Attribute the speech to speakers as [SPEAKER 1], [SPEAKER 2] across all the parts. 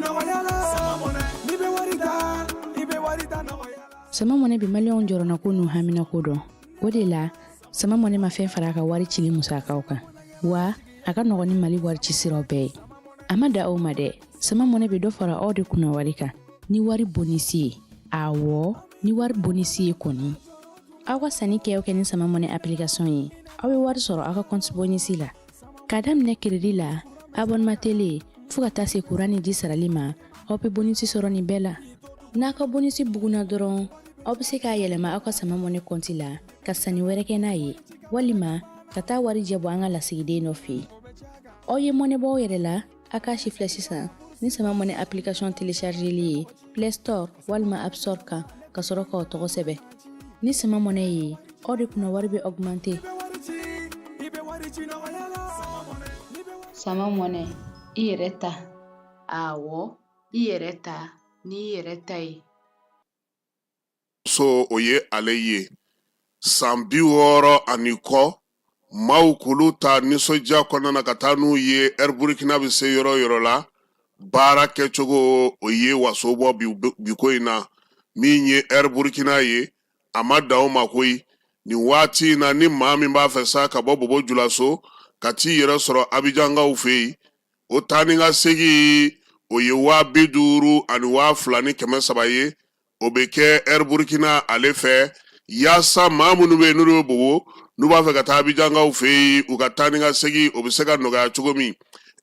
[SPEAKER 1] nɔgɔya la. N'i bɛ wari ta, i bɛ wari ta nɔgɔya la.
[SPEAKER 2] Sama Mɔnɛ bɛ Maliyɛnw jɔrɔnako n'u haminako dɔn. O de la, Sama Mɔnɛ ma fɛn fara a ka wari cili musakaw kan, wa a ka nɔgɔn ni Mali wari ci siraw bɛɛ ye. A ma da o ma dɛ, Sama Mɔnɛ bɛ dɔ fara aw de kunna wari kan ni wari bonisi ye. Awɔ, ni wari bonisi ye kɔni. Aw ka sanni kɛ o kɛ ni Sama Mɔnɛ application ye, aw bɛ wari sɔrɔ aw ka compte bonisi la. K'a daminɛ crédit la, abonnement télé, fo ka taa se kuran ni ji sarali ma, aw bɛ bonisi sɔrɔ nin bɛɛ la. N'a ka bonisi bugunna dɔrɔn, aw bɛ se k'a yɛlɛma aw ka Sama Mɔnɛ kɔnti la ka sanni wɛrɛ kɛ n'a ye, walima ka taa wari jɛ bɔ an ka lasigiden dɔ fɛ yen. Aw ye mɔnɛ bɔ aw yɛrɛ la, a k'a si filɛ sisan ni Sama Mɔnɛ application téléchargeli ye Play Store walima App Store kan, ka sɔrɔ k'aw tɔgɔ sɛbɛn. Ni Sama Mɔnɛ ye, aw de kunna wari bɛ augmenter.
[SPEAKER 3] Sama Mɔnɛ, i yɛrɛ ta. Awɔ, i yɛrɛ ta n'i yɛrɛ ta ye.
[SPEAKER 4] So o ye ale ye san 60 ani kɔ, maaw k'olu ta nisɔndiya kɔnɔna na ka taa n'u ye Air Burkina bɛ se yɔrɔ yɔrɔ la, baara kɛcogo o ye waso bɔ bi ko in na. Min ye Air Burkina ye, a ma dan o ma koyi. Nin waati in na, ni maa min b'a fɛ sa ka bɔ Bobo Julaso ka t'i yɛrɛ sɔrɔ Abijankaw fɛ yen, o taa ni ka segin o ye 50,300 ye. O bɛ kɛ Air Burkina ale fɛ, yaasa maa minnu bɛ yen n'olu bɛ Bobo, n'u b'a fɛ ka taa Abijankaw fɛ yen, u ka taa ni ka segin o bɛ se ka nɔgɔya cogo min.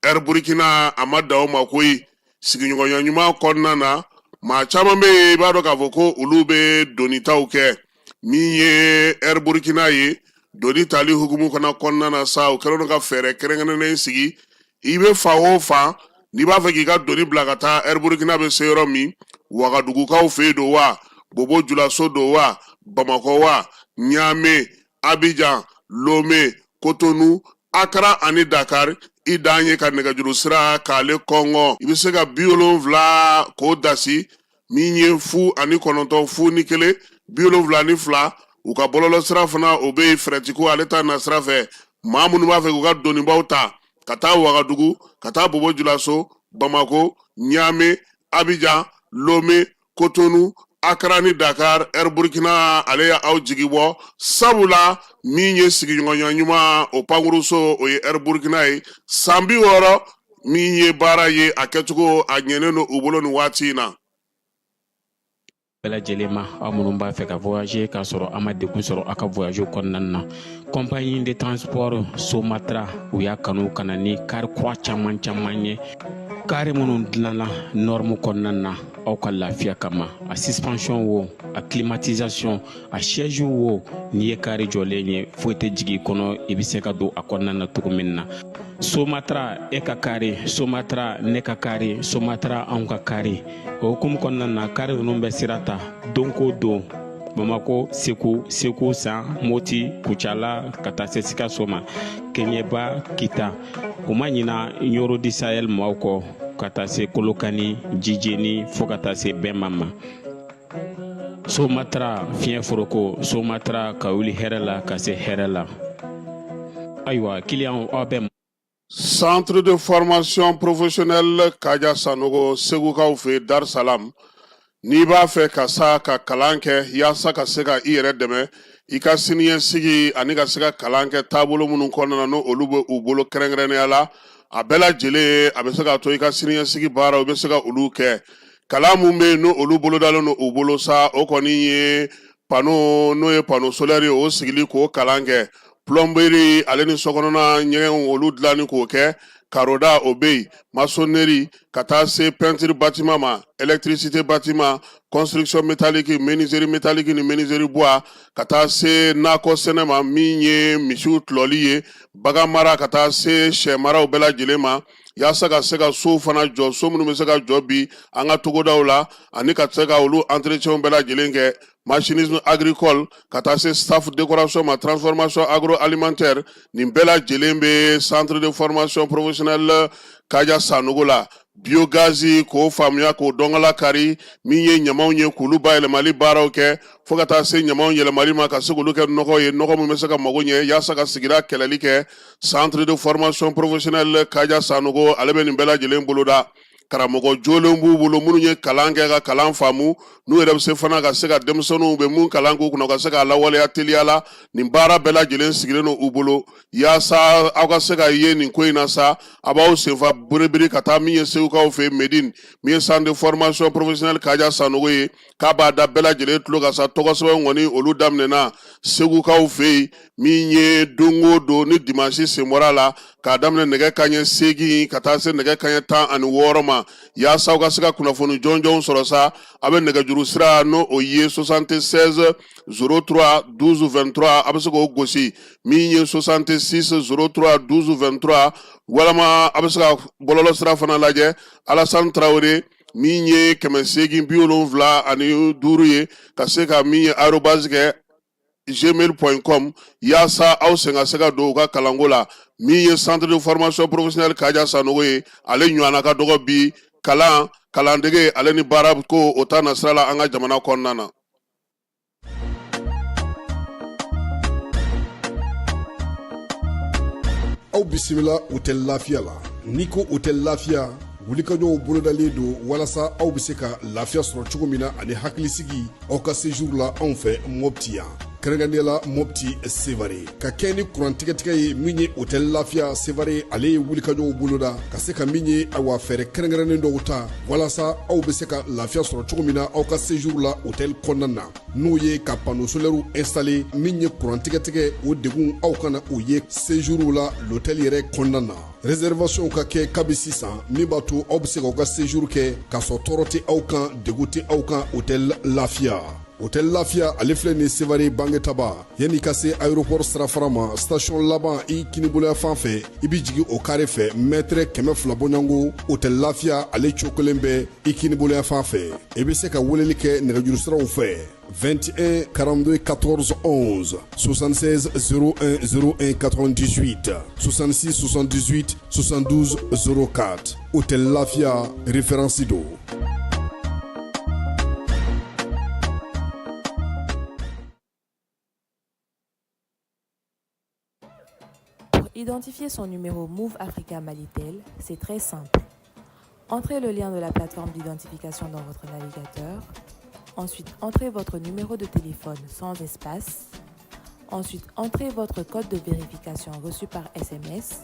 [SPEAKER 4] Air Burkina a ma dan o ma koyi. Sigiɲɔgɔnya ɲuman kɔnɔna na, maa caman bɛ yen, i b'a dɔn k'a fɔ ko olu bɛ donitaw kɛ. Min ye Air Burkina ye, doni tali hukumu fana kɔnɔna na sa, u kɛlen don ka fɛɛrɛ kɛrɛnkɛrɛnnen sigi. I bɛ fan o fan, n'i b'a fɛ k'i ka doni bila ka taa Air Burkina bɛ se yɔrɔ min, Wagadugukaw fɛ yen don wa, Bobo Julaso don wa, Bamakɔ wa, Ɲame, Abijan, Lome, Kotonu, Akara ani Dakar, i dan ye ka nɛgɛjuru sira k'ale kɔngɔ. I bɛ se ka 70 k'o dasi, min ye 09 01 72. U ka bɔlɔlɔ sira fana, o bɛ yen. Fɛrɛtiko ale ta na sira fɛ, maa minnu b'a fɛ k'u ka donibaw ta ka taa Wagadugu, ka taa Bobo Julaso, Bamako, Ɲame, Abijan, Lome, Kotonu, Akara ni Dakar, Air Burkina ale ye aw jigi bɔ, sabula min ye sigiɲɔgɔnya ɲuman o pankuruso, o ye Air Burkina ye. San 60 min ye baara ye, a kɛcogo a ɲɛnen don u bolo nin waati in na.
[SPEAKER 5] Bɛɛ lajɛlen ma, aw minnu b'a fɛ ka voyager k'a sɔrɔ a ma degun sɔrɔ aw ka voyage kɔnɔna na, compagnie de transport Somatra, u y'a kanu ka na ni kari kura caman caman ye, kari minnu dilanna norme kɔnɔna na aw ka lafiya kama. A suspension wo, a climatisation, a siège wo, n'i ye kari jɔlen ye, foyi tɛ jigin i kɔnɔ, i bɛ se ka don a kɔnɔna na cogo min na. Somatra, e ka kari, Somatra, ne ka kari, Somatra, anw ka kari. O hukumu kɔnɔna na, kari ninnu bɛ sira ta don ko don Bamako, Segu, Segu San, Moti, Kucala, ka taa se Sikaso ma, Keɲeba, Kita. U ma ɲina Ɲoro du Sahel maaw kɔ, ka taa se Kolokani, Jijeni, fo ka taa se Bɛnma ma. Somatra, fiɲɛ foroko, Somatra, ka wuli hɛrɛ la ka se hɛrɛ la. Ayiwa, kiliyanw, aw bɛ
[SPEAKER 4] Centre de formation professionnelle Kaja Sanogo, Segukaw fɛ Dar Salam, n'i b'a fɛ ka sa ka kalan kɛ yaasa ka se ka i yɛrɛ dɛmɛ i ka siniɲɛsigi ani ka se ka kalan kɛ taabolo minnu kɔnɔna na, n'o olu bɛ u bolo kɛrɛnkɛrɛnnenya la, a bɛɛ lajɛlen a bɛ se k'a to i ka siniɲɛsigi baaraw, i bɛ se ka olu kɛ. Kalan mun bɛ yen, n'o olu bolodalen don u bolo sa, o kɔni ye panneau, n'o ye panneau solaire ye, o sigili k'o kalan kɛ, plomberie ale ni sokɔnɔna ɲɛgɛnw, olu dilanni k'o kɛ, karoda o bɛ yen, maçonnerie, ka taa se peinture bâtiment ma, électricité bâtiment, construction métallique, menuiserie métallique ni menuiserie bois, ka taa se nakɔ sɛnɛ ma, min ye misiw tulɔli ye, bagan mara, ka taa se sɛ maraw bɛɛ lajɛlen ma, yaasa ka se ka sow fana jɔ, so minnu bɛ se ka jɔ bi an ka togodaw la, ani ka se ka olu entretien bɛɛ lajɛlen kɛ, machinisme agricole, ka taa se staff décoration ma, transformation agroalimentaire. Nin bɛɛ lajɛlen bɛ centre de formation professionnelle Kaja Sanogo la. Biogaz, k'o faamuya, k'o dɔnkala kari, min ye ɲamaw ye, k'olu bayɛlɛmali baaraw kɛ, fo ka taa se ɲamaw yɛlɛmali ma ka se k'olu kɛ nɔgɔ ye, nɔgɔ min bɛ se ka mago ɲɛ yaasa ka sigida kɛlɛli kɛ. Centre de formation professionnelle Kaja Sanogo ale bɛ nin bɛɛ lajɛlen boloda. Karamɔgɔ jolenw b'u bolo minnu ye kalan kɛ ka kalan faamu, n'u yɛrɛ bɛ se fana ka se ka denmisɛnninw bɛ mun kalan k'u kunna, u ka se k'a lawaleya teliya la. Nin baara bɛɛ lajɛlen sigilen don u bolo yaasa aw ka se ka ye nin ko in na sa. A b'aw senfa biribiri ka taa min ye Segukaw fɛ Medine, min ye centre de formation professionnelle Kaja Sanogo ye, k'a b'a da bɛɛ lajɛlen tulo kan sa. Tɔgɔsɛbɛn kɔni olu daminɛna Segukaw fɛ yen, min ye don o don ni dimansi sen bɔra a la, k'a daminɛ nɛgɛ kanɲɛ 8 ka taa se nɛgɛ kanɲɛ 16 ma. Yaasa aw ka se ka kunnafoni jɔnjɔnw sɔrɔ sa, a bɛ nɛgɛjuru sira n'o o ye 76 03 12 23, a bɛ se k'o gosi, min ye 66 03 12 23, walama a bɛ se ka bɔlɔlɔ sira fana lajɛ, Alassane Traoré, min ye 875 ye, ka se ka min ye arobase kɛ gmail.com, yaasa aw sen ka se ka don u ka kalanko la. Min ye centre de formation professionnelle Kaja Sanogo ye, ale ɲɔgɔnna ka dɔgɔ bi kalan kalandege ale ni baara ko o ta nasira la an ka jamana kɔnɔna na.
[SPEAKER 6] Aw bisimila Hôtel Lafiya la. N'i ko Hôtel Lafiya, wulikajɔw bolodalen don walasa aw bɛ se ka lafiya sɔrɔ cogo min na ani hakilisigi aw ka séjour la anw fɛ Mopti yan, kɛrɛnkɛrɛnnenya la Mopti Sevare. Ka kɛ ni kuran tigɛtigɛ ye, min ye Hôtel Lafiya Sevare, ale ye wulikajɔw boloda ka se ka min ye awa fɛɛrɛ kɛrɛnkɛrɛnnen dɔw ta walasa aw bɛ se ka lafiya sɔrɔ cogo min na aw ka séjour la hôtel kɔnɔna na, n'o ye ka panneau solaire installer. Min ye kuran tigɛtigɛ, o degun aw kana o ye séjour la l'hôtel yɛrɛ kɔnɔna na. Réservation ka kɛ kabi sisan, min b'a to aw bɛ se k'aw ka séjour kɛ k'a sɔrɔ tɔɔrɔ tɛ aw kan, degun tɛ aw kan. Hôtel Lafiya, Hôtel Lafiya, ale filɛ nin Sevare Bangetaba, yanni ka se aéroport sirafara ma, station laban i kiniboloya fan fɛ, i bɛ jigin o carré fɛ, mètre 200 bɔɲɔgɔnko, Hôtel Lafiya ale cokolen bɛ i kiniboloya fan fɛ. I bɛ se ka weleli kɛ nɛgɛjuru siraw fɛ: 21 42 14 11, 76 01 01 98, 66 78 72 04. Hôtel Lafia, référence don.
[SPEAKER 7] Pour identifier son numéro Moov Africa Malitel, c'est très simple. Entrez le lien de la plateforme d'identification dans votre navigateur. Ensuite, entrez votre numéro de téléphone sans espace. Ensuite, entrez votre code de vérification reçu par SMS.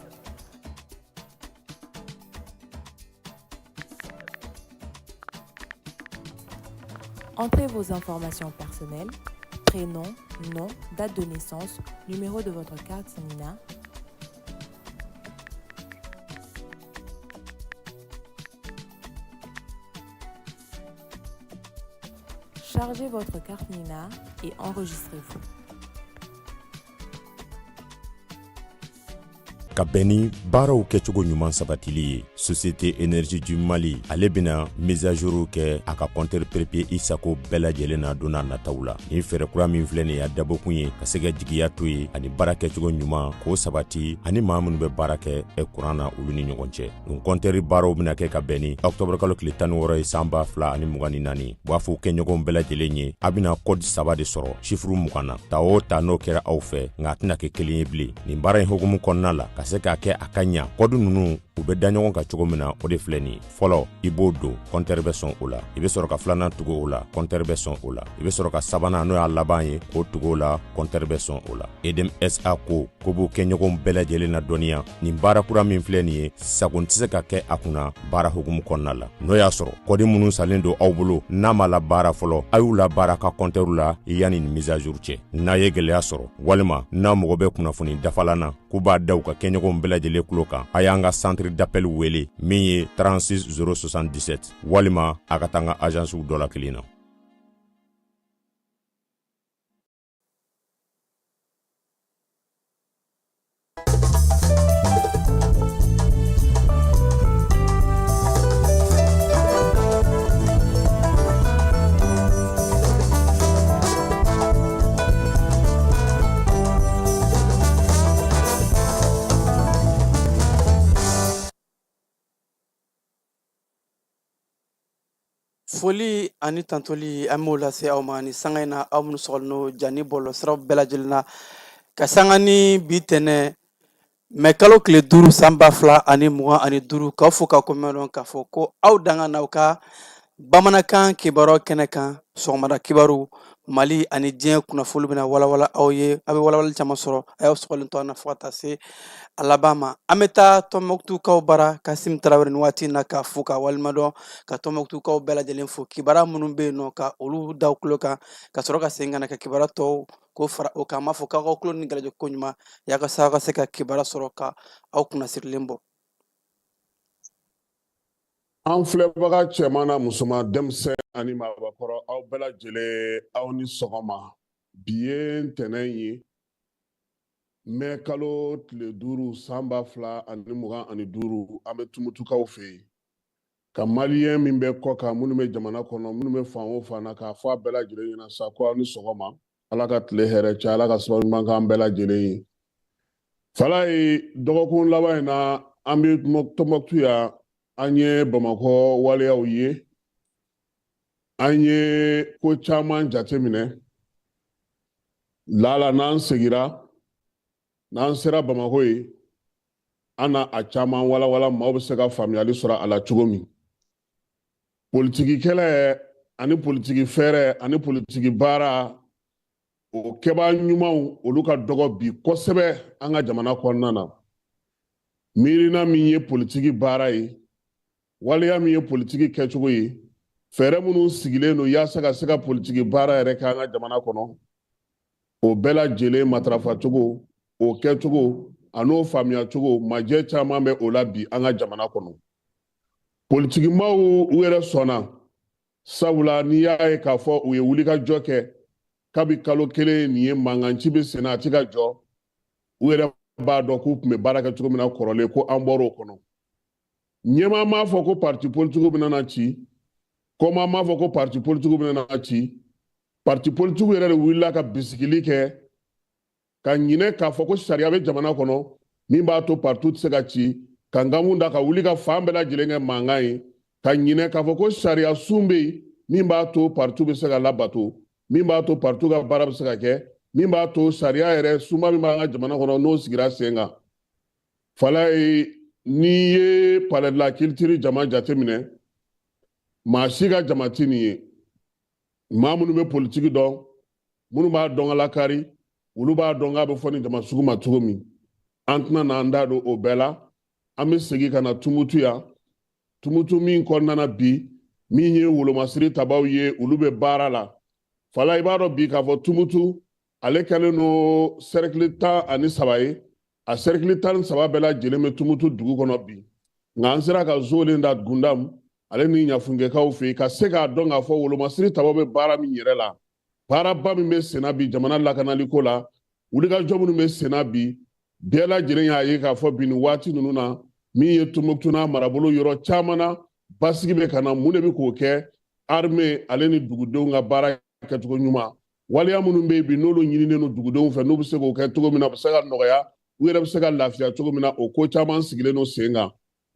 [SPEAKER 7] Entrez vos informations personnelles, prénom, nom, date de naissance, numéro de votre carte NINA. Chargez votre carte NINA et enregistrez-vous.
[SPEAKER 8] Ka bɛn ni baaraw kɛcogo ɲuman sabatili ye, Société Énergie du Mali ale bɛna mise à jour kɛ a ka compteur prépayé i sago bɛɛ lajɛlen na don n'a nataw la. Nin fɛɛrɛ kura min filɛ nin ye, a dabɔkun ye ka se ka jigiya to ye ani baara kɛcogo ɲuman k'o sabati ani maa minnu bɛ baara kɛ kuran na, olu ni ɲɔgɔn cɛ. Nin compteur baaraw bɛna kɛ ka bɛn ni octobre kalo tile 16 ye san 2024. U b'a fɔ u kɛɲɔgɔnw bɛɛ lajɛlen ye, a bɛna code saba de sɔrɔ chiffre 20 na, ta o ta n'o kɛra aw fɛ, nka a tɛna kɛ kelen ye bilen. Nin baara in hukumu kɔnɔna la, ka se k'a kɛ a ka ɲa, code ninnu u bɛ da ɲɔgɔn kan cogo min na, o de filɛ nin ye: fɔlɔ, i b'o don, compteur bɛ sɔn o la. I bɛ sɔrɔ ka filanan tugu o la, compteur bɛ sɔn o la. I bɛ sɔrɔ ka sabanan, n'o y'a laban ye, k'o tugu o la, compteur bɛ sɔn o la. EDM SA ko ko b'u kɛɲɔgɔnw bɛɛ lajɛlen na dɔnniya, nin baara kura min filɛ nin ye, sagon tɛ se ka kɛ a kunna baara hukumu kɔnɔna la. N'o y'a sɔrɔ code minnu salen don aw bolo n'a ma labaara fɔlɔ, a y'u labaara ka compteur la yanni nin mise à jour cɛ. N'a ye gɛlɛya sɔrɔ walima n'a mago bɛ kunnafoni dafalan na, k'u b'a da u ka kɛɲɔgɔnw bɛɛ lajɛlen tulo kan, a y'an ka centre d'appel wele, min ye 36 077, walima a ka taa an ka agencew dɔ la kelen na.
[SPEAKER 9] Foli ani tantoli, an b'o lase aw ma ni sanga in na, aw minnu sɔgɔlen don jani bɔlɔlɔsiraw bɛɛ lajɛlen na, ka sanga ni bi tɛnɛ Mɛ kalo tile 5 san 2025, k'aw fo k'aw kɔmɛdɔn k'a fɔ ko aw danga n'aw ka bamanankan kibaruyaw kɛnɛ kan. Sɔgɔmada kibaru, Mali ani diɲɛ kunnafoni bɛna walawala aw ye. A bɛ walawali caman sɔrɔ. A y'aw sɔgɔlen to an na fo ka taa se a laban ma. An bɛ taa Tɔnbɔkutukaw bara, Kasim Tarawele, nin waati in na, k'a fo ka waleɲumandɔn, ka Tɔnbɔkutukaw bɛɛ lajɛlen fo. Kibaruya minnu bɛ yen nɔ, ka olu da tulo kan, ka sɔrɔ ka segin ka na ka kibaruya tɔw k'o fara o kan. An b'a fɔ k'aw ka tulo ni gɛlɛjɛ ko ɲuman yaasa aw ka se ka kibaruya sɔrɔ ka aw kunnasirilen bɔ.
[SPEAKER 4] An filɛbaga cɛman n'a musoman, denmisɛn ani maabakɔrɔ, aw bɛɛ lajɛlen, aw ni sɔgɔma. Bi ye ntɛnɛn ye, mɛ kalo tile 5 san 2025. An bɛ Tumutukaw fɛ yen, ka maliyɛn min bɛ kɔ kan, minnu bɛ jamana kɔnɔ, minnu bɛ fan o fan na, k'a fɔ a bɛɛ lajɛlen ɲɛna sa ko aw ni sɔgɔma. Ala ka tile hɛrɛ caya, Ala ka sababu ɲuman k'an bɛɛ lajɛlen ye. Falaye, dɔgɔkun laban in na, an bɛ Tɔnbɔkutu yan. An ye Bamakɔ waleyaw ye, an ye ko caman jateminɛ. Lala n'an segira, n'an sera Bamakɔ ye, an na a caman walawala, maaw bɛ se ka faamuyali sɔrɔ a la cogo min. Politiki kɛlɛ ani politiki fɛɛrɛ ani politiki baara, o kɛbaa ɲumanw, olu ka dɔgɔ bi kosɛbɛ an ka jamana kɔnɔna na. Miirina min ye politiki baara ye, waleya min ye politiki kɛcogo ye, fɛɛrɛ minnu sigilen don yaasa ka se ka politiki baara yɛrɛ kɛ an ka jamana kɔnɔ, o bɛɛ lajɛlen matarafacogo, o kɛcogo an'o faamuyacogo, majɛ caman bɛ o la bi an ka jamana kɔnɔ. Politikimaw, u yɛrɛ sɔnna, sabula n'i y'a ye k'a fɔ u ye wulikajɔ kɛ kabi kalo 1 nin ye, mankanci bɛ senna, a ti ka jɔ. U yɛrɛ b'a dɔn k'u tun bɛ baara kɛ cogo min na kɔrɔlen, ko an bɔr'o kɔnɔ. Ɲɛmaa m'a fɔ ko parti politikiw bɛna na ci, kɔmaa m'a fɔ ko parti politikiw bɛna na ci. Parti politikiw yɛrɛ de wulila ka bisigili kɛ, ka ɲinɛ k'a fɔ ko sariya bɛ jamana kɔnɔ min b'a to parti tɛ se ka ci, ka nkamu da, ka wuli ka fan bɛɛ lajɛlen kɛ mankan ye, ka ɲinɛ k'a fɔ ko sariya sun bɛ yen min b'a to parti bɛ se ka labato, min b'a to parti ka baara bɛ se ka kɛ, min b'a to sariya yɛrɛ sunba min b'an ka jamana kɔnɔ, n'o sigira sen kan. Falaye, n'i ye Palais de la Culture jama jateminɛ, maa si ka jama ti nin ye. Maa minnu bɛ politiki dɔn, minnu b'a dɔn ka lakari, olu b'a dɔn k'a bɛ fɔ nin jama sugu ma cogo min. An tɛna n'an da don o bɛɛ la. An bɛ segin ka na Tumutu yan, Tumutu min kɔnɔna na bi, min ye wolomasiri tabaw ye, olu bɛ baara la. Fala, i b'a dɔn bi k'a fɔ Tumutu ale kɛlen don cercle 13 ye. A cercle 13 bɛɛ lajɛlen bɛ Tumutu dugu kɔnɔ bi. Nka an sera ka zolen da Gundam ale ni Ɲafunkɛkaw fɛ yen, ka se k'a dɔn k'a fɔ wolomasiri tabaw bɛ baara min yɛrɛ la, baaraba min bɛ senna bi jamana lakanaliko la, wulikajɔ minnu bɛ senna bi. Bɛɛ lajɛlen y'a ye k'a fɔ bi nin waati ninnu na, min ye Tumutu n'a marabolo yɔrɔ caman na, basigi bɛ ka na. Mun de bɛ k'o kɛ? Armée ale ni dugudenw ka baara kɛcogo ɲuman. Waleya minnu bɛ yen bi, n'olu ɲininen don dugudenw fɛ, n'u bɛ se k'o kɛ cogo min na, u bɛ se ka nɔgɔya, u yɛrɛ bɛ se ka lafiya cogo min na, o ko caman sigilen don sen kan.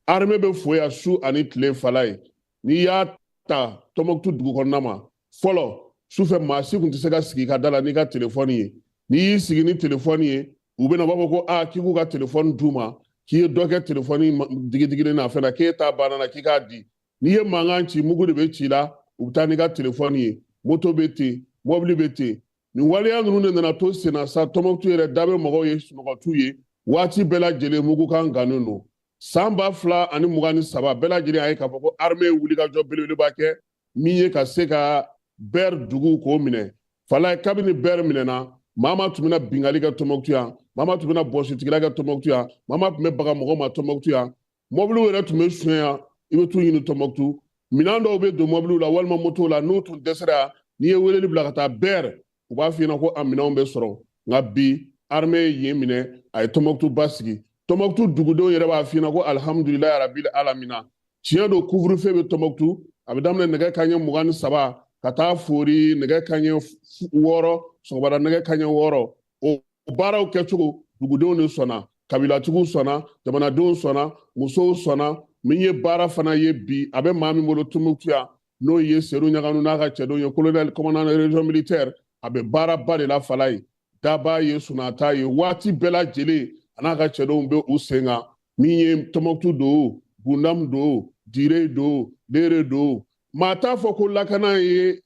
[SPEAKER 4] Armée bɛ fo yan su ani tile. Fala ye, n'i y'a ta Tɔnbɔkutu dugu kɔnɔna ma, fɔlɔ sufɛ maa si tun tɛ se ka sigi i ka da la n'i ka telefɔni ye. N'i y'i sigi ni telefɔni ye, u bɛna, u b'a fɔ ko aa, k'i k'u ka telefɔni d'u ma, k'i ye dɔ kɛ telefɔni digidigilen na fɛn na, k'e ta banna na, k'i k'a di. N'i ye mankan ci, mugu de bɛ ci la, u bɛ taa n'i ka telefɔni ye. Moto bɛ ten, mɔbili bɛ ten. Nin waleya ninnu de nana to senna sa. Tɔnbɔkutu yɛrɛ da bɛ mɔgɔw ye, sunɔgɔ t'u ye, waati bɛɛ lajɛlen mugukan gannen don. San 2023, bɛɛ lajɛlen y'a ye k'a fɔ ko armée ye wulikajɔ belebeleba kɛ min ye ka se ka Bɛri dugu k'o minɛ. Falaye, kabini Bɛri minɛna, maa maa tun bɛna binkanni kɛ Tɔnbɔkutu yan, maa maa tun bɛna bɔsitigila kɛ Tɔnbɔkutu yan, maa maa tun bɛ baga mɔgɔw ma Tɔnbɔkutu yan, mɔbiliw yɛrɛ tun bɛ suɲɛ yan, i bɛ t'u ɲini Tɔnbɔkutu. Minɛn dɔw bɛ don mɔbiliw la walima motow la, n'u tun dɛsɛra yan, n'i ye weleli bila ka taa Bɛri, u b'a f'i ɲɛna ko a minɛnw bɛ sɔrɔ. Nka bi, armée ye yen minɛ, a ye Tɔnbɔkutu basigi. Tɔnbɔkutu dugudenw yɛrɛ b'a f'i ɲɛna ko alihamudulilayi rabil alamina. Tiɲɛ don, couvre-feu bɛ Tɔnbɔkutu, a bɛ daminɛ nɛgɛ kanɲɛ 23 ka taa foori nɛgɛ kanɲɛ 6, sɔgɔmada nɛgɛ kanɲɛ 6. O baaraw kɛcogo, dugudenw de sɔnna, kabilatigiw sɔnna, jamanadenw sɔnna, musow sɔnna. Min ye baara fana ye bi, a bɛ maa min bolo Tumutu yan, n'o ye Sedu Ɲaganu n'a ka cɛdenw ye, colonel commandant région militaire, a bɛ baaraba de la. Falaye, daba ye, sunata ye, waati bɛɛ lajɛlen. a n'a ka cɛdenw bɛ u sen kan. Min ye Tɔnbɔkutu don, Gundam don, Dire don, Lere don, maa t'a fɔ ko lakana ye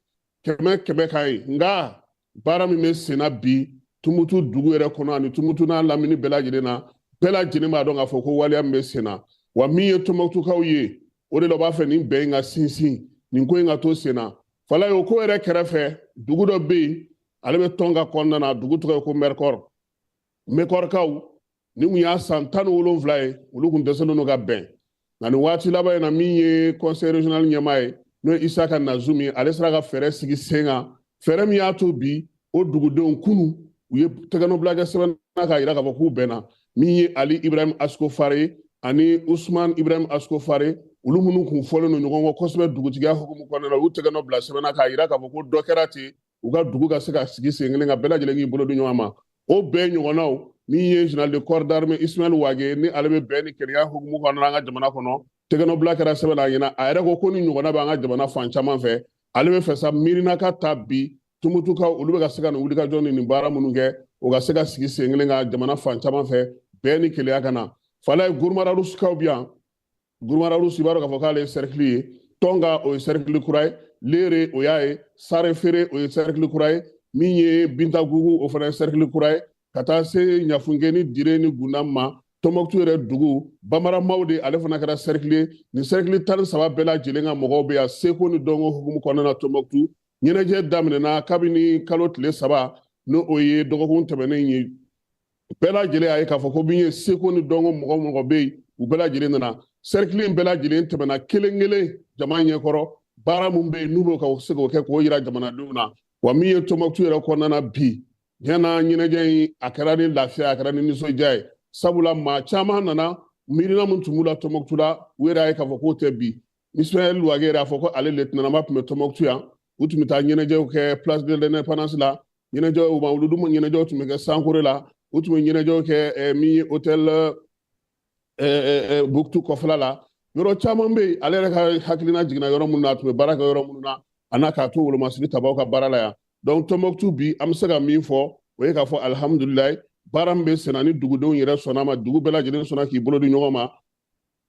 [SPEAKER 4] 100 kan ye, nka baara min bɛ senna bi Tumutu dugu yɛrɛ kɔnɔ ani Tumutu n'a lamini bɛɛ lajɛlen na, bɛɛ lajɛlen b'a dɔn k'a fɔ ko waleya min bɛ senna. Wa min ye Tɔnbɔkutukaw ye, o de la u b'a fɛ nin bɛn in ka sinsin, nin ko in ka to senna. Falaye, o ko yɛrɛ kɛrɛfɛ, dugu dɔ bɛ yen, ale bɛ Tɔnka kɔnɔna na, dugu tɔgɔ ye ko Mɛrikɔri. Mɛkɔrikaw, nin kun y'a san 17 ye, olu kun dɛsɛlen don ka bɛn. Nka nin waati laban in na, min ye conseil régional ɲɛmaa ye, n'o ye Isaka Nazumi ye, ale sera ka fɛɛrɛ sigi sen kan, fɛɛrɛ min y'a to bi o dugudenw kunu u ye tɛgɛnɔbila kɛ sɛbɛn na k'a jira k'a fɔ k'u bɛnna. Min ye Ali Ibrahim Ascofare ani Usman Ibrahim Ascofare, olu minnu kun fɔlen don ɲɔgɔn kɔ kosɛbɛ dugutigiya hukumu kɔnɔna na, u tɛgɛnɔ bila sɛbɛn na k'a jira k'a fɔ ko dɔ kɛra ten, u ka dugu ka se ka sigi sen kelen kan, bɛɛ lajɛlen k'i bolo di ɲɔgɔn ma. O bɛn ɲɔgɔnnaw, min ye général de corps d'armée Ismaël Wage ni ale bɛ bɛn ni kelenya hukumu kɔnɔna an ka jamana kɔnɔ, tɛgɛnɔbila kɛra sɛbɛn na a ɲɛna. A yɛrɛ ko ko ni ɲɔgɔnna bɛ an ka jamana fan caman fɛ, ale bɛ fɛ sa miirina ka ta bi Tumutukaw, olu bɛ ka se ka nin wulikajɔ ni nin baara minnu kɛ, o ka se ka sigi sen kelen kan jamana fan caman fɛ, bɛn ni kelenya ka na. Falaye, Gurumararusukaw bi yan. Gurumararusu, i b'a dɔn k'a fɔ k'ale ye cercle ye. Tɔnka, o ye cercle kura ye. Lere, o y'a ye. Sarefere, o ye cercle kura ye. Min ye Bintagugu, o fana ye cercle kura ye. Ka taa se Ɲafunke ni Dire ni Gundam ma, Tɔnbɔkutu yɛrɛ dugu Bamaramaw de, ale fana kɛra cercle ye. Nin cercle 13 bɛɛ lajɛlen ka mɔgɔw bɛ yan seko ni dɔnko hukumu kɔnɔna na Tɔnbɔkutu. Ɲɛnajɛ daminɛna kabini kalo tile 3, n'o o ye dɔgɔkun tɛmɛnen ye. Bɛɛ lajɛlen y'a ye k'a fɔ ko min ye seko ni dɔnko mɔgɔ mɔgɔ bɛ yen, u bɛɛ lajɛlen nana. Cercle in bɛɛ lajɛlen tɛmɛna kelen kelen jama ɲɛkɔrɔ, baara min bɛ yen n'u bɛ ka se k'o kɛ k'o yira jamanadenw na. Wa min ye Tɔnbɔkutu yɛrɛ kɔnɔna na bi, ɲɛna ɲɛnajɛ in a kɛra ni lafiya, a kɛra ni nisɔndiya ye, sabula maa caman nana. Miirina min tun b'u la Tɔnbɔkutu la, u yɛrɛ y'a ye k'a fɔ k'o tɛ bi. Ismaël Wage yɛrɛ y'a fɔ ko ale lieutenant tun bɛ Tɔnbɔkutu yan, u tun bɛ taa ɲɛnajɛw kɛ place de l'indépendance la, ɲɛnajɛw mawuludu ɲɛnajɛw tun bɛ kɛ Sankore la, u tun bɛ ɲɛnajɛw kɛ min ye hôtel Buktu kɔfɛla la. Yɔrɔ caman bɛ yen, ale yɛrɛ ka hakilina jiginna yɔrɔ minnu na, a tun bɛ baara kɛ yɔrɔ minnu na, a n'a k'a to wolomasiri tabaw ka baara la yan. Donc Tɔnbɔkutu bi, an bɛ se ka min fɔ, o ye k'a fɔ alihamudulilayi, baara min bɛ senna ni dugudenw yɛrɛ sɔnna ma, dugu bɛɛ lajɛlen sɔnna k'i bolo di ɲɔgɔn ma,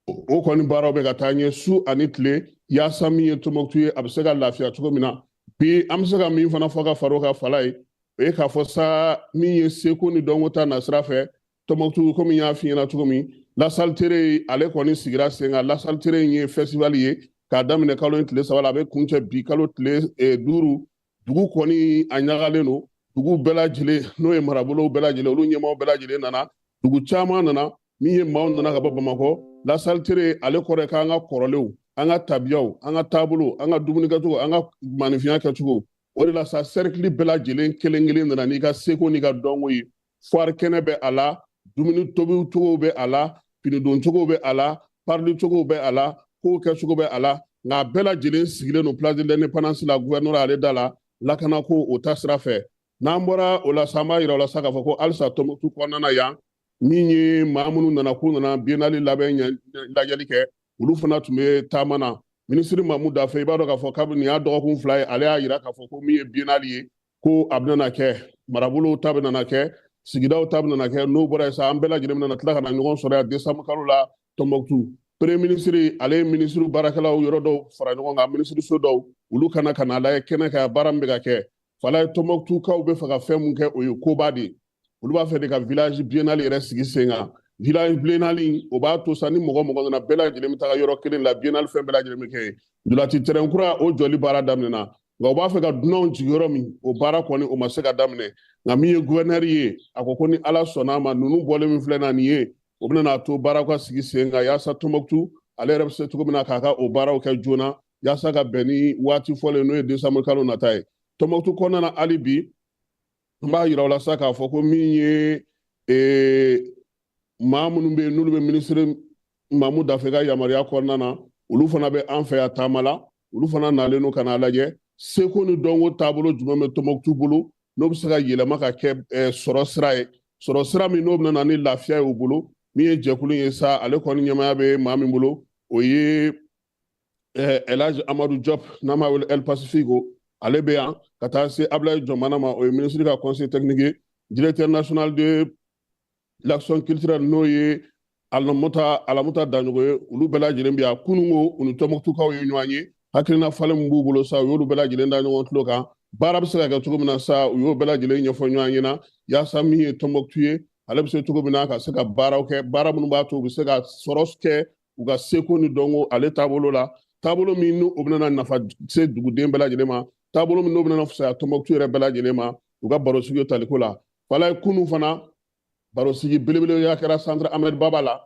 [SPEAKER 4] o kɔni baaraw bɛ ka taa ɲɛ su ani tile, yaasa min ye Tɔnbɔkutu ye, a bɛ se ka lafiya cogo min na. Bi an bɛ se ka min fana fɔ ka far'o kan, Falaye, o ye k'a fɔ sa min ye seko ni dɔnko ta nasira fɛ Tɔnbɔkutu, komi n y'a f'i ɲɛna cogo min, Lasaltere ale kɔni sigira sen kan. Lasaltere in ye festival ye k'a daminɛ kalo in tile 3 la, a bɛ kuncɛ bi kalo tile 5. Dugu kɔni a ɲagalen don, dugu bɛɛ lajɛlen, n'o ye marabolow bɛɛ lajɛlen, olu ɲɛmaaw bɛɛ lajɛlen nana, dugu caman nana. Min ye maaw nana ka bɔ Bamakɔ. Lasaltere ale kɔrɔ ye k'an ka kɔrɔlenw, an ka tabiyaw, an ka taabolo, an ka dumunikɛcogo, an ka maninfinya kɛcogo. O de la sa cercle bɛɛ lajɛlen kelen kelen nana n'i ka seko n'i ka dɔnko ye. Foire kɛnɛ bɛ a la, dumuni tobi cogow bɛ a la, finidon cogow bɛ a la, parili cogow bɛ a la, kow kɛcogo bɛ a la. Nka a bɛɛ lajɛlen sigilen don place de l'indépendance la, gouverneur ale da la, lakanako o ta sira fɛ. N'an bɔra o la sa, an b'a yira o la sa k'a fɔ ko halisa Tɔnbɔkutu kɔnɔna na yan, min ye maa minnu nana k'u nana biennale labɛn lajɛli kɛ, olu fana tun bɛ taama na. Minisiri Mamu Dafe, i b'a dɔn k'a fɔ kabini nin y'a dɔgɔkun 2 ye, ale y'a yira k'a fɔ ko min ye biennale ye, ko a bɛna kɛ, marabolow ta bɛna kɛ, sigidaw ta bɛna kɛ. N'o bɔra yen sa, an bɛɛ lajɛlen bɛna tila ka na ɲɔgɔn sɔrɔ yan décembre kalo la Tɔnbɔkutu. Premier ministre ale ye minisiri baarakɛlaw yɔrɔ dɔw fara ɲɔgɔn kan, minisiriso dɔw, olu kana ka na lajɛ kɛnɛ kan baara min bɛ ka kɛ. Falaye, Tɔnbɔkutukaw bɛ fɛ ka fɛn mun kɛ, o ye koba de ye. Olu b'a fɛ de ka village biennale yɛrɛ sigi sen kan. Village biennale, o b'a to sa ni mɔgɔ mɔgɔ nana, bɛɛ lajɛlen bɛ taga yɔrɔ kelen la, biennale fɛn bɛɛ lajɛlen bɛ kɛ yen. Ntolaci terrain kura, o jɔli baara daminɛna, nka u b'a fɛ ka dunanw jigin yɔrɔ min, o baara kɔni o ma se ka daminɛ. Nka min ye gouverneur ye, a ko ko ni Ala sɔnna a ma, ninnu bɔlen min filɛ na nin ye, o bɛna n'a to baaraw ka sigi sen kan, yaasa Tɔnbɔkutu ale yɛrɛ bɛ se cogo min na k'a ka o baaraw kɛ joona, yaasa ka bɛn ni waati fɔlen, n'o ye décembre kalo nata ye. Tɔnbɔkutu kɔnɔna na hali bi, n b'a yira u la sa k'a fɔ ko min ye maa minnu bɛ yen n'olu bɛ minisiri Mamu Dafe ka yamaruya kɔnɔna na, olu fana bɛ an fɛ yan taama la. Olu fana nalen don ka n'a lajɛ seko ni dɔnko taabolo jumɛn bɛ Tɔnbɔkutu bolo, n'o bɛ se ka yɛlɛma ka kɛ sɔrɔ sira ye, sɔrɔ sira min n'o bɛna na ni lafiya ye u bolo. Min ye jɛkulu ye sa, ale kɔni ɲɛmaaya bɛ maa min bolo, o ye El Hadj Amadou Diop, n'an b'a wele El Pacifico, ale bɛ yan ka taa se Ablaye Jɔnbana ma, o ye minisiri ka conseiller technique ye, directeur national de l'action culturelle, n'o ye Alamuta Daɲɔgɔ ye, olu bɛɛ lajɛlen bɛ yan. Kununko u ni Tɔnbukutukaw ye ɲɔgɔn ye, hakilina falen min b'u bolo sa, u y'olu bɛɛ lajɛlen da ɲɔgɔn tulo kan. Baara bɛ se ka kɛ cogo min na sa, u y'o bɛɛ lajɛlen ɲɛfɔ ɲɔgɔn ɲɛna, yaasa min ye Tɔnbukutu ye, ale bɛ se cogo min na ka se ka baaraw kɛ, baara minnu b'a to u bɛ se ka sɔrɔ kɛ u ka seko ni dɔnko ale taabolo la, taabolo min n'o bɛna nafa se duguden bɛɛ lajɛlen ma, taabolo min n'o bɛna fisaya Tɔnbukutu yɛrɛ bɛɛ lajɛlen ma. U ka barosigi taliko la Falaye, kunun fana barosigi belebeleya kɛra Centre Ahmed Baba la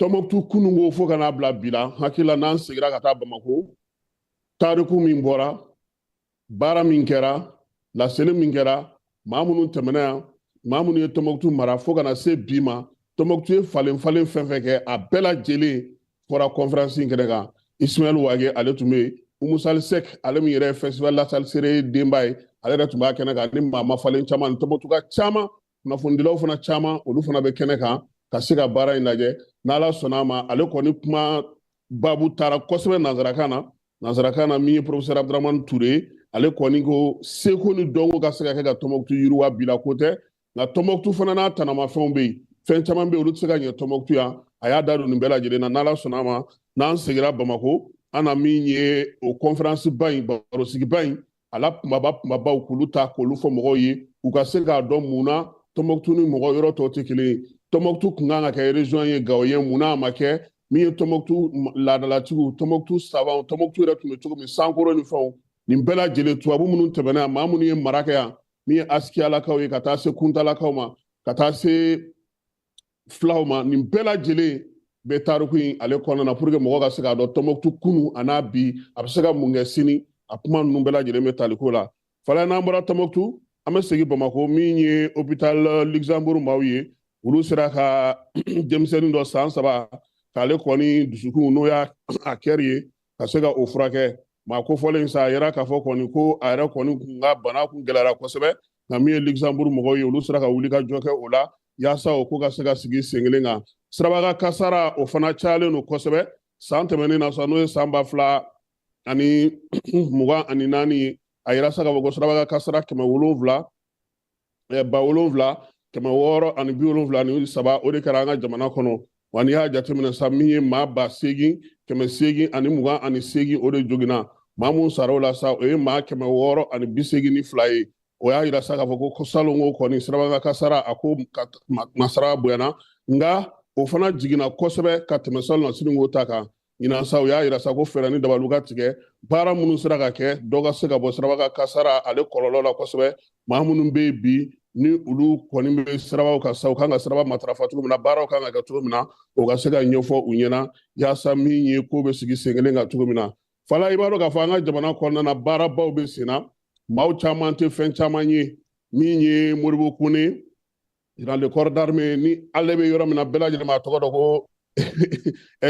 [SPEAKER 4] Tɔnbukutu kununko fo ka n'a bila bi la. Hakili la, n'an seginna ka taa Bamakɔ, tariku min bɔra, baara min kɛra, laseli min kɛra, maa minnu tɛmɛna yan, maa minnu ye Tɔnbukutu mara fo ka na se bi ma, Tɔnbukutu ye falen falen fɛn fɛn kɛ, a bɛɛ lajɛlen fɔra conférence in kɛnɛ kan. Ismaël Wage, ale tun bɛ yen. Oumou Sall Seck, ale min yɛrɛ ye festival La Salsere denba ye, ale yɛrɛ tun b'a kɛnɛ kan, ni maa ma falen caman ni Tɔnbukutuka caman, kunnafonidilaw fana caman, olu fana bɛ kɛnɛ kan ka se ka baara in lajɛ. N'Ala sɔnna a ma, ale kɔni kuma baabu taara kosɛbɛ nansarakan na. Min ye professeur Abdramane Touré, ale kɔni ko seko ni dɔnko ka se ka kɛ ka Tɔnbukutu yiriwa. Bi la ko tɛ, nka Tɔnbukutu fana n'a tanamafɛnw bɛ yen, fɛn caman bɛ yen, olu tɛ se ka ɲɛ Tɔnbukutu yan. A y'a da don nin bɛɛ lajɛlen na. N'Ala sɔnna a ma, n'an seginna Bamakɔ, an na min ye o conférence ba in, barosigiba in, a la kumaba kumabaw, k'olu ta k'olu fɔ mɔgɔw ye, u ka se k'a dɔn mun na Tɔnbukutu ni mɔgɔ yɔrɔ tɔw tɛ kelen ye. Tɔnbukutu kun kan ka kɛ région ye Gawo ye, mun na a ma kɛ? Min ye Tɔnbukutu laadalatigiw, Tɔnbukutu savant, Tɔnbukutu yɛrɛ tun bɛ cogo min, sankoro ni fɛnw, nin bɛɛ lajɛlen, tubabu minnu tɛmɛna yan, maa minnu ye mara kɛ yan, min ye Askiyalakaw ye, ka taa se Kuntalakaw ma, ka taa se filaw ma, nin bɛɛ lajɛlen bɛ tariku in ale kɔnɔna na, pour que mɔgɔ ka se k'a dɔn Tɔnbukutu kunu a n'a bi, a bɛ se ka mun kɛ sini. A kuma ninnu bɛɛ lajɛlen bɛ taliko la. Fala, n'an bɔra Tɔnbukutu, an bɛ segin Bamakɔ. Min ye hôpital Luxembourg maaw ye, olu sera ka denmisɛnnin dɔ san 3 k'ale kɔni dusukun, n'o y'a a cœur ye, ka se ka o furakɛ. Maa kofɔlen sa, a yɛrɛ k'a fɔ kɔni ko a yɛrɛ kɔni kun ka bana kun gɛlɛyara kosɛbɛ, nka min ye Luxembourg mɔgɔw ye, olu sera ka wuli ka jɔ kɛ o la, yaasa o ko ka se ka sigi sen kelen kan. Sirabakan kasara, o fana cayalen don kosɛbɛ san tɛmɛnen na sa, n'o ye san 2024 ye. A yira sa k'a fɔ ko sirabakan kasara 700 7673, o de kɛra an ka jamana kɔnɔ. Wa n'i y'a jateminɛ sa, min ye maa 8828, o de joginna. Maa mun sara o la sa, o ye maa 682 ye. O y'a yira sa k'a fɔ ko salon ko kɔni sirabakan kasara, a ko masara bonyana, nka o fana jiginna kosɛbɛ ka tɛmɛ salon na siniko ta kan. Ɲinan sa, o y'a yira sa ko fɛɛrɛ ni dabaliw ka tigɛ, baara minnu sera ka kɛ, dɔ ka se ka bɔ sirabakan kasara ale kɔlɔlɔ la kosɛbɛ. Maa minnu bɛ yen bi, ni olu kɔni bɛ sirabaw kan sa, u kan ka siraba matarafa cogo min na, baaraw kan ka kɛ cogo min na, o ka se ka ɲɛfɔ u ɲɛna, yaasa min ye ko bɛ sigi sen kelen kan cogo min na. Fala, i b'a dɔn k'a fɔ an ka jamana kɔnɔna na, baarabaw bɛ sen na, maaw caman tɛ fɛn caman ye. Min ye Modibo Kone, général de corps d'armée, ni ale bɛ yɔrɔ min na, bɛɛ lajɛlen b'a tɔgɔ dɔn ko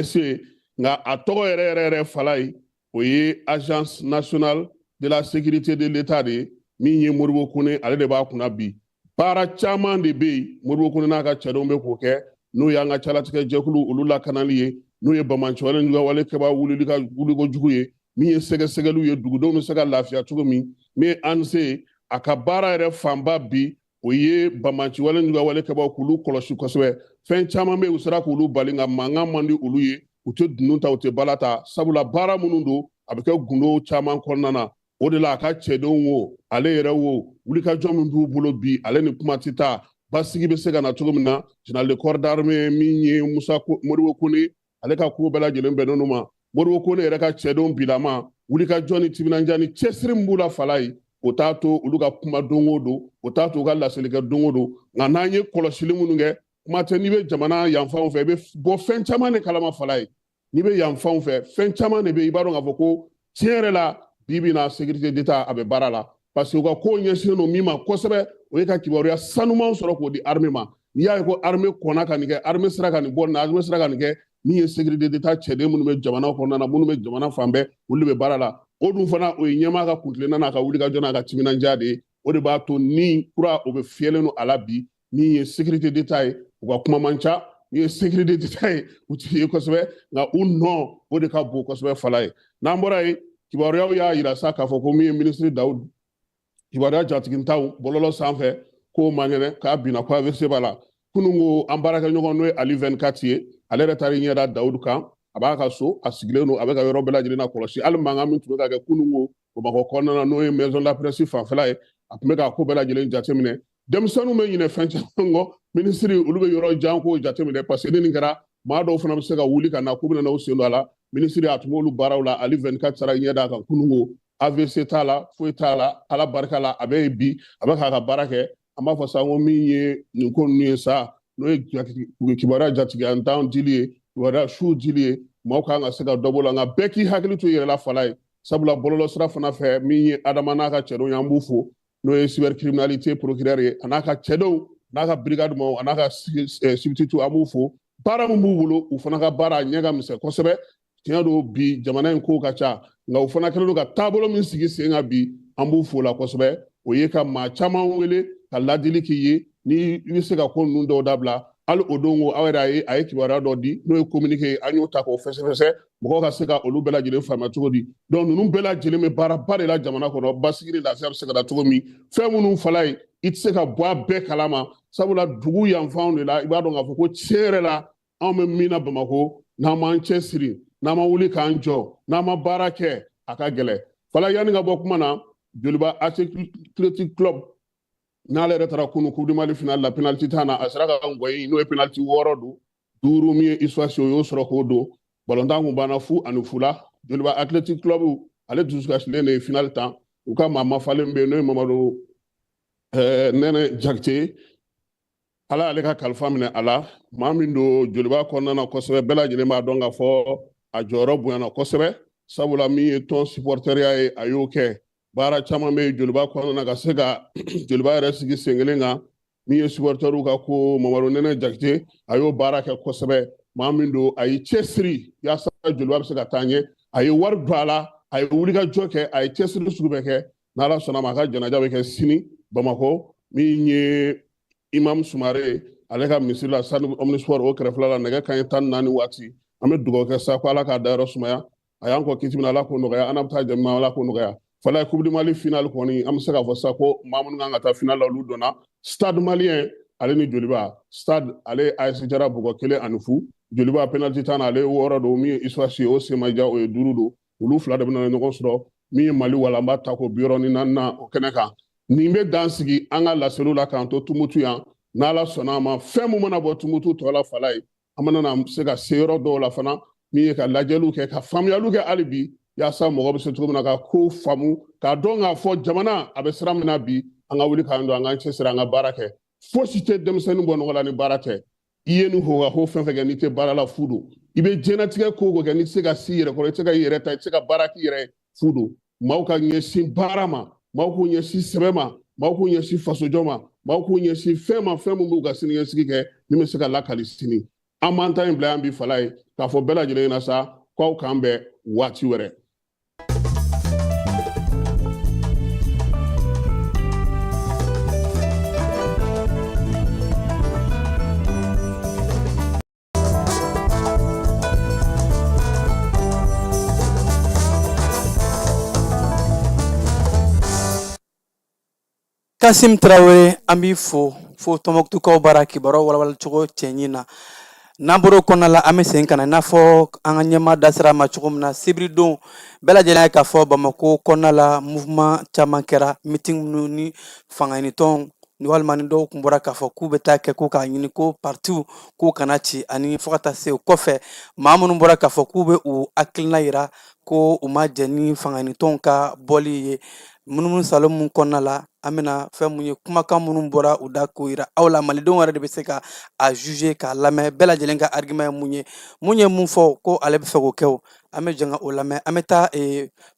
[SPEAKER 4] SE, nka a tɔgɔ yɛrɛ yɛrɛ yɛrɛ fala ye, o ye Agence nationale de la sécurité de l'État de ye. Min ye Modibo Kone, ale de b'a kunna bi. Baara caman de bɛ yen, Modibo Kone n'a ka cɛdenw bɛ k'o kɛ, n'o y'an ka calatigɛ jɛkulu olu lakanali ye, n'o ye bamanciwale juguwale kɛba wulili ka wuliko jugu ye, min ye sɛgɛsɛgɛliw ye, dugudenw bɛ se ka lafiya cogo min. Min ye ANSE, a ka baara yɛrɛ fanba bi, o ye bamanciwale juguwale kɛbaw k'olu kɔlɔsi kosɛbɛ. Fɛn caman bɛ yen, u sera k'olu bali, nka mankan man di olu ye, u tɛ dunun ta, u tɛ bala ta, sabula baara minnu don, a bɛ kɛ gundo caman kɔnɔna na. O de la, a ka cɛdenw wo, ale yɛrɛ wo, wulikajɔ min b'u bolo bi, ale ni kuma tɛ taa, basigi bɛ se ka na cogo min na. Général de corps d'armée min ye Musa Modibo Kone, ale ka ko bɛɛ lajɛlen bɛnnen ma. Modibo Kone yɛrɛ ka cɛdenw bilama, wulikajɔ ni timinandiya ni cɛsiri min b'u la, fala ye, o t'a to olu ka kuma don o don, o t'a to u ka laseli kɛ don o don. Nka n'an ye kɔlɔsili minnu kɛ, kuma tɛ, n'i bɛ jamana yanfanw fɛ, i bɛ bɔ fɛn caman de kalama. Fala ye, n'i bɛ yanfanw fɛ, fɛn caman de bɛ yen, i b'a dɔn k'a fɔ ko tiɲɛ yɛrɛ la, bi bi in na, sécurité d'État a bɛ baara la, parce que u ka ko ɲɛsinnen don min ma kosɛbɛ, o ye ka kibaruya sanuman sɔrɔ k'o di armée ma. N'i y'a ye ko armée kɔnna ka nin kɛ, armée sera ka nin bɔ nin na, armée sera ka nin kɛ, min ye sécurité d'État cɛden minnu bɛ jamana kɔnɔna na, minnu bɛ jamana fan bɛɛ, olu de bɛ baara la. O dun fana, o ye ɲɛmaa ka kuntilenna n'a ka wulikajɔ n'a ka timinandiya de ye. O de b'a to ni kura o bɛ fiyɛlen don a la bi. Min ye sécurité d'État ye, u ka kuma man ca. Min ye sécurité d'État ye, u ti ye kosɛbɛ, nka u nɔ o de ka bon kosɛbɛ. Fala ye, n'an bɔra yen, kibaruyaw y'a yira sa k'a fɔ ko min ye minisiri Dawud, kibaruya jatigintaw bɔlɔlɔ sanfɛ, k'o man kɛnɛ, k'a binna, ko AVC b'a la. Kunun Kununko an baarakɛɲɔgɔn n'o ye Ali 24 ye, ale yɛrɛ taara i ɲɛ da Dawudu kan. A b'a ka so, a sigilen don, a bɛ ka yɔrɔ bɛɛ lajɛlen na kɔlɔsi. Hali mankan min tun bɛ ka kɛ kununko Bamakɔ kɔnɔna na, n'o ye maison de la presse fanfɛla ye, a tun bɛ k'a ko bɛɛ lajɛlen jateminɛ. Denmisɛnninw bɛ ɲinɛ fɛn caman kɔ, minisiri olu bɛ yɔrɔ jan kow jateminɛ, parce que ni nin kɛra, maa dɔw fana bɛ se ka wuli ka na k'u bɛna n'u sen don a la. Minisiri a tun b'olu baaraw la. Ali 24 taara ɲɛ d'a kan kununko. AVC t'a la, foyi t'a la, Ala barika la, a bɛ yen bi, a bɛ k'a ka baara kɛ. An b'a fɔ sa ko min ye nin ko ninnu ye sa, n'o ye kibaruya jatigiyantan dili ye, kibaruya su dili ye, maaw kan ka se ka dɔ b'o la. Nka bɛɛ k'i hakili to i yɛrɛ la fala ye, sabula bɔlɔlɔsira fana fɛ, min ye Adama n'a ka cɛdenw ye, an b'u fo, n'o ye cybercriminalité procureur ye, a n'a ka cɛdenw n'a ka brigade maaw, a n'a ka substitut, an b'u fo. Baara min b'u bolo, u fana ka baara ɲɛ ka misɛn kosɛbɛ. Tiɲɛ don, bi jamana in ko ka ca, nka u fana kɛlen don ka taabolo min sigi sen kan bi, an b'u fo la kosɛbɛ. O ye ka maa caman wele ka ladili k'i ye ni i bɛ se ka ko ninnu dɔw dabila. Hali o don ko aw yɛrɛ a ye kibaruya dɔ di, n'o ye communiqué ye, an y'o ta k'o fɛsɛfɛsɛ, mɔgɔw ka se ka olu bɛɛ lajɛlen faamuya cogo di. Donc ninnu bɛɛ lajɛlen bɛ baaraba de la jamana kɔnɔ, basigi ni lafiya bɛ se ka na cogo min. Fɛn minnu fala ye, i tɛ se ka bɔ a bɛɛ kalama, sabula dugu yanfanw de la, i b'a dɔn k'a fɔ ko tiɲɛ yɛrɛ la, anw bɛ min na Bamakɔ, n'an m'an cɛ siri, n'an ma wuli k'an jɔ, n'an ma baara kɛ, a ka gɛlɛn. Fala, yanni ka bɔ kuma na, Joliba Athletic Club n'ale yɛrɛ taara kunu Coupe du Mali finale la, penalty tan na, a sera ka ngɔyi, n'o ye penalty 6 don, 5 min ye USFAS, o y'o sɔrɔ k'o don. Balontan kun banna 0-0 la. Joliba Athletic Club ale dusukasilen de ye finale tan. U ka maa mafalen bɛ yen, n'o ye Mamadu Nɛnɛ Jakite, Ala y'ale ka kalifa minɛ a la. Maa min don Joliba kɔnɔna na kosɛbɛ, bɛɛ lajɛlen b'a dɔn k'a fɔ a jɔyɔrɔ bonyana kosɛbɛ, sabula min ye tɔn supporteriya ye, a y'o kɛ. Baara caman bɛ Joliba kɔnɔna na ka se ka Joliba yɛrɛ sigi sen kelen kan. Min ye supporteriw ka ko, Mamadu Nɛnɛ Jakite, a y'o baara kɛ kosɛbɛ. Maa min don, a y'i cɛsiri yaasa Joliba bɛ se ka taa ɲɛ, a ye wari don a la, a ye wulikajɔ kɛ, a ye cɛsiri sugu bɛɛ kɛ. N'Ala sɔnna ma, a ka janaja bɛ kɛ sini Bamakɔ, min ye Imam Sumare ale ka misiri la, stade omnisport o kɛrɛfɛla la, nɛgɛ kanɲɛ 14 waati. An bɛ dugawu kɛ sa ko Ala k'a dayɔrɔ sumaya, a y'an kɔ kiti min na, Ala k'o nɔgɔya, an bɛ taa jama, Ala k'o nɔgɔya. Fala, Coupe du Mali finale kɔni, an bɛ se k'a fɔ sa ko maa minnu kan ka taa finale la, olu donna. Stade Malien ale ni Joliba. Stade ale ye AS Jara bugɔ 1-0. Joliba penalty tan na, ale ye 6 don. Min ye USFAS ye, o sen ma ja, o ye 5 don. Olu fila de bɛna ɲɔgɔn sɔrɔ, min ye Mali walanba tako 64nan o kɛnɛ kan. Nin bɛ dan sigi an ka laseliw la k'an to Tumutu yan. N'Ala sɔnna a ma, fɛn min mana bɔ Tumutu tɔ la, fala ye, an mana na se ka se yɔrɔ dɔw la fana, min ye ka lajɛliw kɛ, ka faamuyaliw kɛ hali bi, yaasa mɔgɔ bɛ se cogo min na ka ko faamu, k'a dɔn k'a fɔ jamana a bɛ sira min na bi, an ka wuli k'an jɔ, an k'an cɛsiri, an ka baara kɛ. Fosi tɛ denmisɛnnin bɔ nɔgɔ la ni baara tɛ. I ye nin hogaho fɛn fɛn kɛ, n'i tɛ baara la, fu don. I bɛ diɲɛnatigɛ ko o ko kɛ, n'i tɛ se ka s'i yɛrɛ kɔrɔ, i tɛ se ka i yɛrɛ ta, i tɛ se ka baara k'i yɛrɛ ye, fu don. Maaw ka ɲɛsin baara ma, maaw k'u ɲɛsin sɛbɛ ma, maaw k'u ɲɛsin fasojɔ ma, maaw k'u ɲɛsin fɛn ma, fɛn min b'u ka siniɲɛsigi kɛ, min bɛ se ka lakali sini. An b'an ta in bila yan bi, fala ye, k'a fɔ bɛɛ lajɛlen ɲɛna sa k'aw k'an bɛn waati wɛrɛ.
[SPEAKER 9] Kasim Tarawele, an b'i fo fo Tɔnbɔkutukaw bara kibaruyaw walawalacogo cɛɲi na. N'an bɔr'o kɔnɔna la, an bɛ segin ka na i n'a fɔ an ka ɲɛmaa da sera a ma cogo min na, sibiridon bɛɛ lajɛlen ye k'a fɔ Bamakɔ kɔnɔna la, mouvement caman kɛra, meeting minnu ni fangaɲinitɔnw ni walima ni dɔw tun bɔra k'a fɔ k'u bɛ taa kɛ ko k'a ɲini ko partiw k'u kana ci, ani fo ka taa se o kɔfɛ maa minnu bɔra k'a fɔ k'u bɛ u hakilina yira ko u ma jɛn ni fangaɲinitɔnw ka bɔli ye. Munumunu salo min kɔnɔna la, an bɛna fɛn mun ye, kumakan minnu bɔra u da k'o yira aw la, malidenw yɛrɛ de bɛ se ka a juger k'a lamɛn, bɛɛ lajɛlen ka argument ye mun ye, mun ye mun fɔ ko ale bɛ fɛ k'o kɛ. O an bɛ jɛn ka o lamɛn. An bɛ taa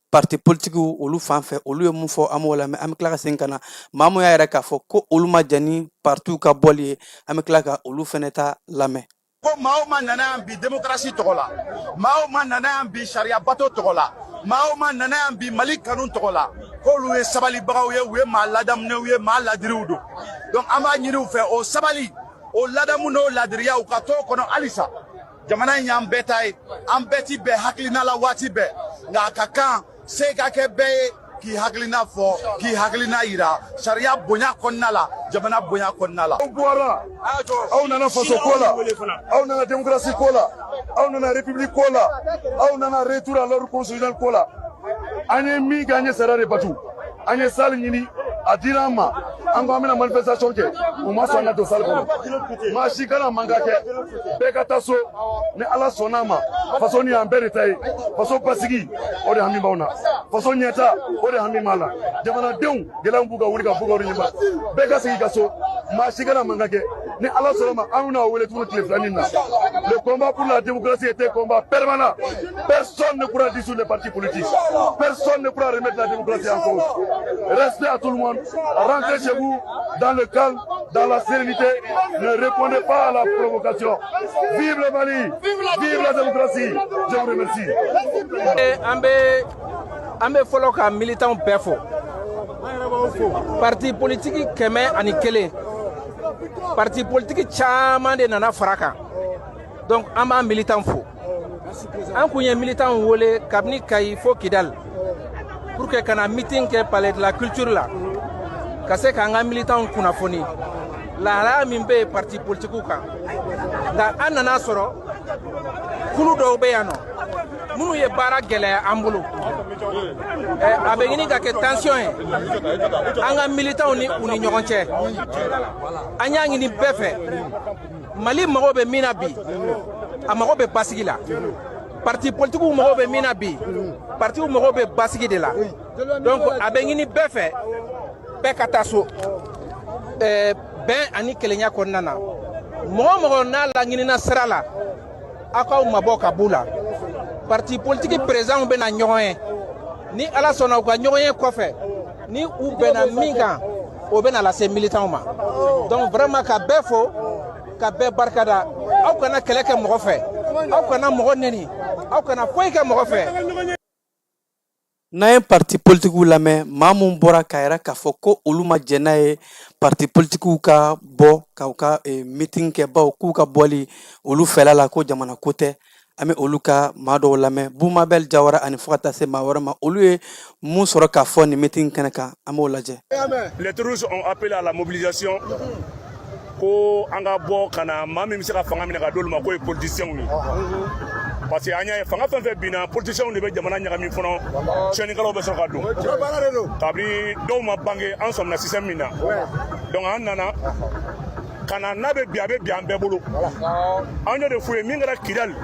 [SPEAKER 9] parti politikiw olu fan fɛ, olu ye mun fɔ, an b'o lamɛn. An bɛ tila ka segin ka na maa mun y'a yɛrɛ k'a fɔ ko olu ma jɛn ni partiw ka bɔli ye, an bɛ tila ka olu fɛnɛ ta lamɛn.
[SPEAKER 10] Ko maa o maa nana yan bi démocratie tɔgɔ la, maa o maa nana yan bi sariya bato tɔgɔ la, maa o maa nana yan bi Mali kanu tɔgɔ la, k'olu ye sabalibagaw ye, u ye maa ladamunenw ye, maa ladiriw don. Donc an b'a ɲini u fɛ, o sabali, o ladamu n'o ladiriya, u ka t'o kɔnɔ halisa. Jamana in y'an bɛɛ ta ye, an bɛɛ ti bɛn hakilina la waati bɛɛ, nka a ka kan se ka kɛ bɛɛ ye. k'i hakilina fɔ, k'i hakilina yira sariya bonya kɔnɔna la, jamana bonya kɔnɔna la.
[SPEAKER 11] Aw bɔra, aw nana faso ko la, aw nana démocratie ko la, aw nana république ko la, aw nana retour à l'ordre constitutionnel ko la. An ye min kɛ, an ye sariya de batu. An ye salle ɲini, a dira an ma. An ko an bɛna manifestation kɛ, u ma sɔn an ka don salle kɔnɔ. Maa si kana mankan kɛ, bɛɛ ka taa so. Ni Ala sɔnna a ma, faso nin y'an bɛɛ de ta ye. Faso basigi, o de hami b'anw na. Faso ɲɛta, o de hami b'an la. Jamanadenw gɛlɛya b'u ka wuli ka b'u ka ɲɛma. Bɛɛ ka segin ka so, maa si kana mankan kɛ. Ni Ala sɔnna ma, an bɛna wele tuguni tile filanin na. Le combat pour la démocratie est un combat permanent. Personne ne pourra dissoudre les partis politiques. Personne ne pourra remettre la démocratie en cause. Respect à tout le monde. Rentrez chez vous dans le calme, dans la sérénité. Ne répondez pas à la provocation. Vive le Mali. Vive la démocratie. Je vous remercie.
[SPEAKER 12] An bɛ fɔlɔ ka militants bɛɛ fo. Parti politique 101, parti politique caman de nana fara kan. Donc an b'an militant fo. An kun ye militant wele kabini Kayi fo Kidal pour que ka na meeting kɛ Palais de la Culture la, ka se k'an ka militant kunnafoni lahalaya min bɛ yen parti politikiw kan. Nka an nana sɔrɔ kulu dɔw bɛ yan nɔ minnu ye baara gɛlɛya an bolo. A bɛ ɲini ka kɛ tension ye an ka militants ni u ni ɲɔgɔn cɛ. An y'a ɲini bɛɛ fɛ, Mali mago bɛ min na bi, a mago bɛ basigi la. Parti politikiw mago bɛ min na bi, partiw mago bɛ basigi de la. Donc a bɛ ɲini bɛɛ fɛ, bɛɛ ka taa so bɛn ani kelenya kɔnɔna na. Mɔgɔ o mɔgɔ n'a laɲinina sira la, aw k'aw mabɔ ka b'u la. Parti politique présidentw bɛna ɲɔgɔn ye. Ni Ala sɔnna, u ka ɲɔgɔn ye kɔfɛ, ni u bɛnna min kan, o bɛna lase militants ma. Donc vraiment, ka bɛɛ fo, ka bɛɛ barikada. Aw kana kɛlɛ kɛ mɔgɔ fɛ, aw kana mɔgɔ neni, aw kana foyi kɛ mɔgɔ fɛ.
[SPEAKER 9] N'an ye parti politikiw lamɛn, maa mun bɔra k'a yira k'a fɔ ko olu ma jɛn n'a ye parti politikiw ka bɔ ka u ka meeting kɛ, bawo k'u ka bɔli olu fɛla la ko jamana ko tɛ, an bɛ olu ka maa dɔw lamɛn, Bumabel Jawara ani fo ka taa se maa wɛrɛ ma. Olu ye mun sɔrɔ k'a fɔ nin meeting kɛnɛ kan, an b'o lajɛ.
[SPEAKER 13] Les terroristes ont appelé à la mobilisation ko an ka bɔ ka na. Maa min bɛ se ka fanga minɛ ka d'olu ma, k'o ye politiciens ye, parce que an y'a ye, fanga fɛn fɛn binna, politiciens de bɛ jamana ɲagami fɔlɔ, tiɲɛnikɛlaw bɛ sɔrɔ ka don. Kabini dɔw ma bange, an sɔmina système min na. Donc an nana ka na n'a bɛ bi, a bɛ bi an bɛɛ bolo. An y'o de f'u ye. Min kɛra Kidali,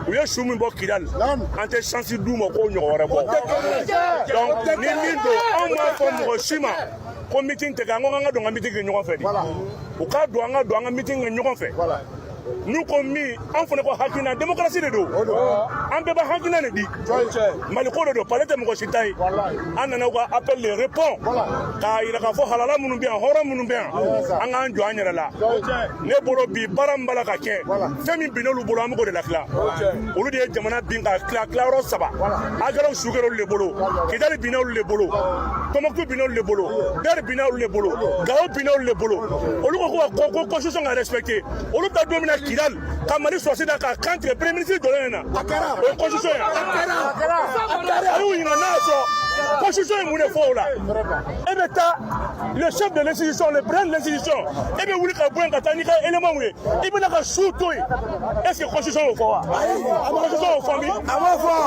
[SPEAKER 13] u ye su min bɔ Kidali, an tɛ chance d'u ma k'o ɲɔgɔn wɛrɛ bɔ. Donc ni min don, anw m'a fɔ mɔgɔ si ma ko meeting tɛ kɛ. An ko k'an ka don ka meeting kɛ ɲɔgɔn fɛ de. U k'a don, an ka don, an ka meeting kɛ ɲɔgɔn fɛ. N'u ko min, an fana ko hakilina. Démocratie de don, an bɛɛ bɛ hakilina de di. Mali ko de don, palais tɛ mɔgɔ si ta ye. An nana u ka appel de répond k'a yira k'a fɔ halala minnu bɛ yan, hɔrɔn minnu bɛ yan, an k'an jɔ an yɛrɛ la. Ne bolo bi, baara min b'a la ka kɛ, fɛn min binn'olu bolo, an bɛ k'o de lakila. Olu de ye jamana bin ka tila tilayɔrɔ saba. Agɛrɛw su kɛra olu de bolo, Kidali binna olu de bolo, Tɔnbɔkutu binna olu de bolo, Ber binna olu de bolo, Gawo binna olu de bolo. Olu ko constitution ka respecté. Olu bɛ taa don min na Kidali ka Mali sɔrɔsi da k'a kan tigɛ, premier ministre jɔlen ɲɛna, o ye constitution ye. A y'u ɲininka n'a y'a sɔrɔ constitution ye mun de fɔ o la. E bɛ taa, le chef de l'institution, le président de l'institution, e bɛ wuli ka bɔ yen ka taa n'i ka élément ye, i bɛna ka su to yen. Est ce que constitution y'o fɔ wa? Constitution y'o fɔ min?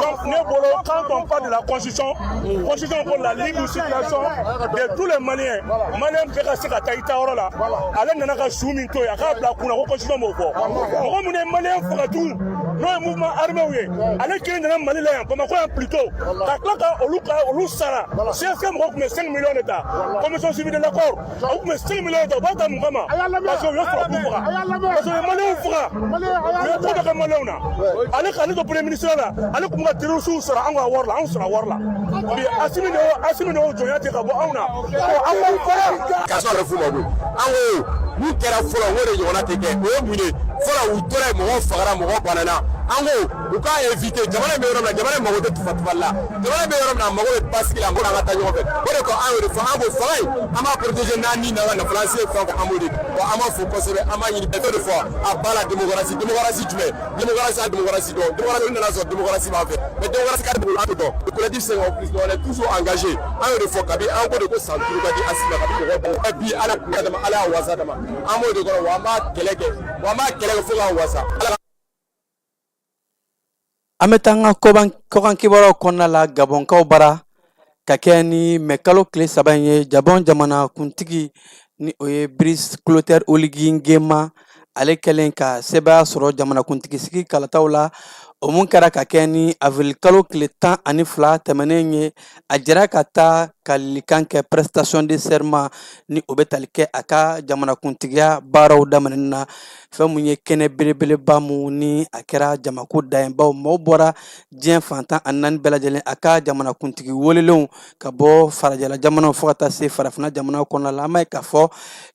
[SPEAKER 13] Donc ne bolo, quand on parle de la constitution, constitution ko la libre circulation de tous les Maliens. Maliens bɛɛ ka se ka taa i taayɔrɔ la. Ale nana ka su min to yen, a k'a bila kunna ko constitution b'o fɔ. Mɔgɔ minnu ye Malien faga tugun, n'o ye mouvement armé ye, ale kelen nana Mali la yan, Bamakɔ yan plutôt, ka tila ka olu sara. CSK mɔgɔw tun bɛ 5 millions de ta, commission suivi de l'accord, u tun bɛ 5 millions de ta. U b'a ta mun kama? Parce que u ye sɔrɔk'u faga, parce que u ye Malienw faga, u ye ko dɔ kɛ Malienw na. Ale k'ale to premier ministre la, ale tun bɛ ka terroristes sara an ka wari la, anw sara wari la. Bi Asimi de y'o jɔnya tigɛ ka bɔ anw na ko an b'aw faga.
[SPEAKER 8] Ka sɔrɔ f'u ma koyi. An ko mun kɛra fɔlɔ, o de ɲɔgɔnna tɛ kɛ. O ye mun ye? Fɔlɔ, u tora yen, mɔgɔw fagara, mɔgɔw banana.
[SPEAKER 14] An ko u k'a éviter. Jamana in bɛ yɔrɔ min na, jamana in mago tɛ tufa-tufali la. Jamana in bɛ yɔrɔ min na, a mago bɛ basigi la, a mago bɛ an ka taa ɲɔgɔn fɛ. O de kɔ, an y'o de fɔ. An ko fanga in, an b'a protéger n'an ni n'an ka nafolo. An se ye fɛn o fɛn, an b'o de wa. An b'a fo kosɛbɛ. An b'a ɲini bɛɛ de fɔ a ba la. Démocratie, démocratie jumɛn? Démocratie, a démocratie dɔn. Démocratie nana sɔrɔ démocratie b'an fɛ, mais démocratie ka di an t'o dɔn. Le collectif 5 en plus, on est toujours engagé. An y'o de fɔ kabi an ko de ko san 5 ka di Asimi ma, kabi mɔgɔ bɔ bi. Ala kun dama, Ala y'a wasa dama. An b'o de kɔrɔ wa, an b'a kɛlɛ kɛ wa, an b'a kɛlɛ kɛ fo k'a wasa. Ala.
[SPEAKER 9] An bɛ taa an ka kɔkan kibaruyaw kɔnɔna la. Gabɔnkaw bara, ka kɛ ni mɛ kalo tile 3 in ye, Gabɔn jamana kuntigi ni o ye Brice Clotaire Oligui Nguema, ale kɛlen ka sebaaya sɔrɔ jamanakuntigi sigi kalataw la, o mun kɛra ka kɛ ni avril kalo tile 12 tɛmɛnen ye, a jɛra ka taa kalilikan kɛ, prestation de serment, ni o bɛ tali kɛ a ka jamanakuntigiya baaraw daminɛni na. Fɛn mun ye kɛnɛ belebeleba mun ni a kɛra jamako dan ye, bawo maaw bɔra diɲɛ fan 14 bɛɛ lajɛlen, a ka jamanakuntigi welelenw ka bɔ farajɛla jamanaw fo ka taa se farafinna jamanaw kɔnɔna la. An b'a ye k'a fɔ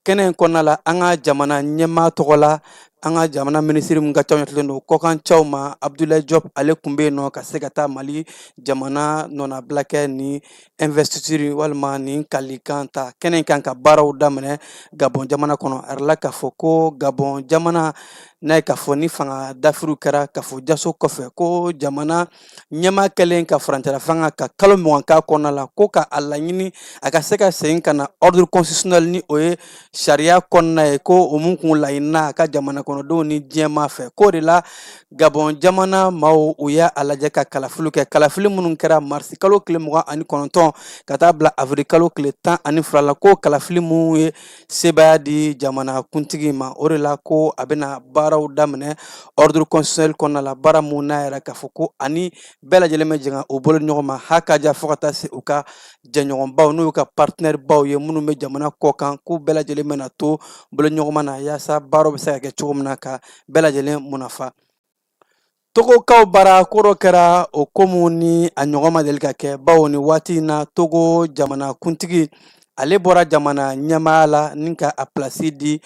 [SPEAKER 9] kɛnɛ in kɔnɔna la, an ka jamana ɲɛmaa tɔgɔ la, an ka jamana minisiri min ka caw ɲɛtilen don kɔkan caw ma, Abdoulaye Diop, ale tun bɛ yen nɔ ka se ka taa Mali jamana nɔnabila kɛ ni investiture walima nin kalikan ta kɛnɛ in kan ka baaraw daminɛ Gabɔn jamana kɔnɔ. A yirala k'a fɔ ko Gabɔn jamana n'a ye k'a fɔ ni fanga dafiriw kɛra kafo jaso kɔfɛ, ko jamana ɲɛmaa kɛlen ka furancɛla fanga ka kalo 20 k'a kɔnɔna la, ko ka a laɲini a ka se ka segin ka na ordre constitutionnel, ni o ye sariya kɔnɔna ye, ko o mun kun laɲinina a ka jamana kɔnɔdenw ni diɲɛmaa fɛ. K'o de la Gabɔn jamana maaw, u y'a lajɛ ka kalafiliw kɛ, kalafili minnu kɛra marisi kalo tile 29 ka taa bila avril kalo tile 12 la, ko kalafili minnu ye sebaaya di jamana kuntigi ma. O de la ko a bɛna baaraw daminɛ ordre constitutionnel kɔnɔna la, baara mun n'a yɛrɛ k'a fɔ ko ani bɛɛ lajɛlen bɛ jɛ ka o bolo ɲɔgɔn ma ha ka ja, fo ka taa se u ka jɛɲɔgɔnbaw n'u ka partenaire baw ye minnu bɛ jamana kɔ kan, k'u bɛɛ lajɛlen bɛna to bolo ɲɔgɔnma na yaasa baaraw bɛ se ka kɛ cogo min na ka bɛɛ lajɛlen munafa. Togokaw bara, ko dɔ kɛra, o ko mun ni a ɲɔgɔn ma deli ka kɛ, bawo ni waati in na Togo jamana kuntigi, ale bɔra jamana ɲɛmaaya la ni ka a pilasi di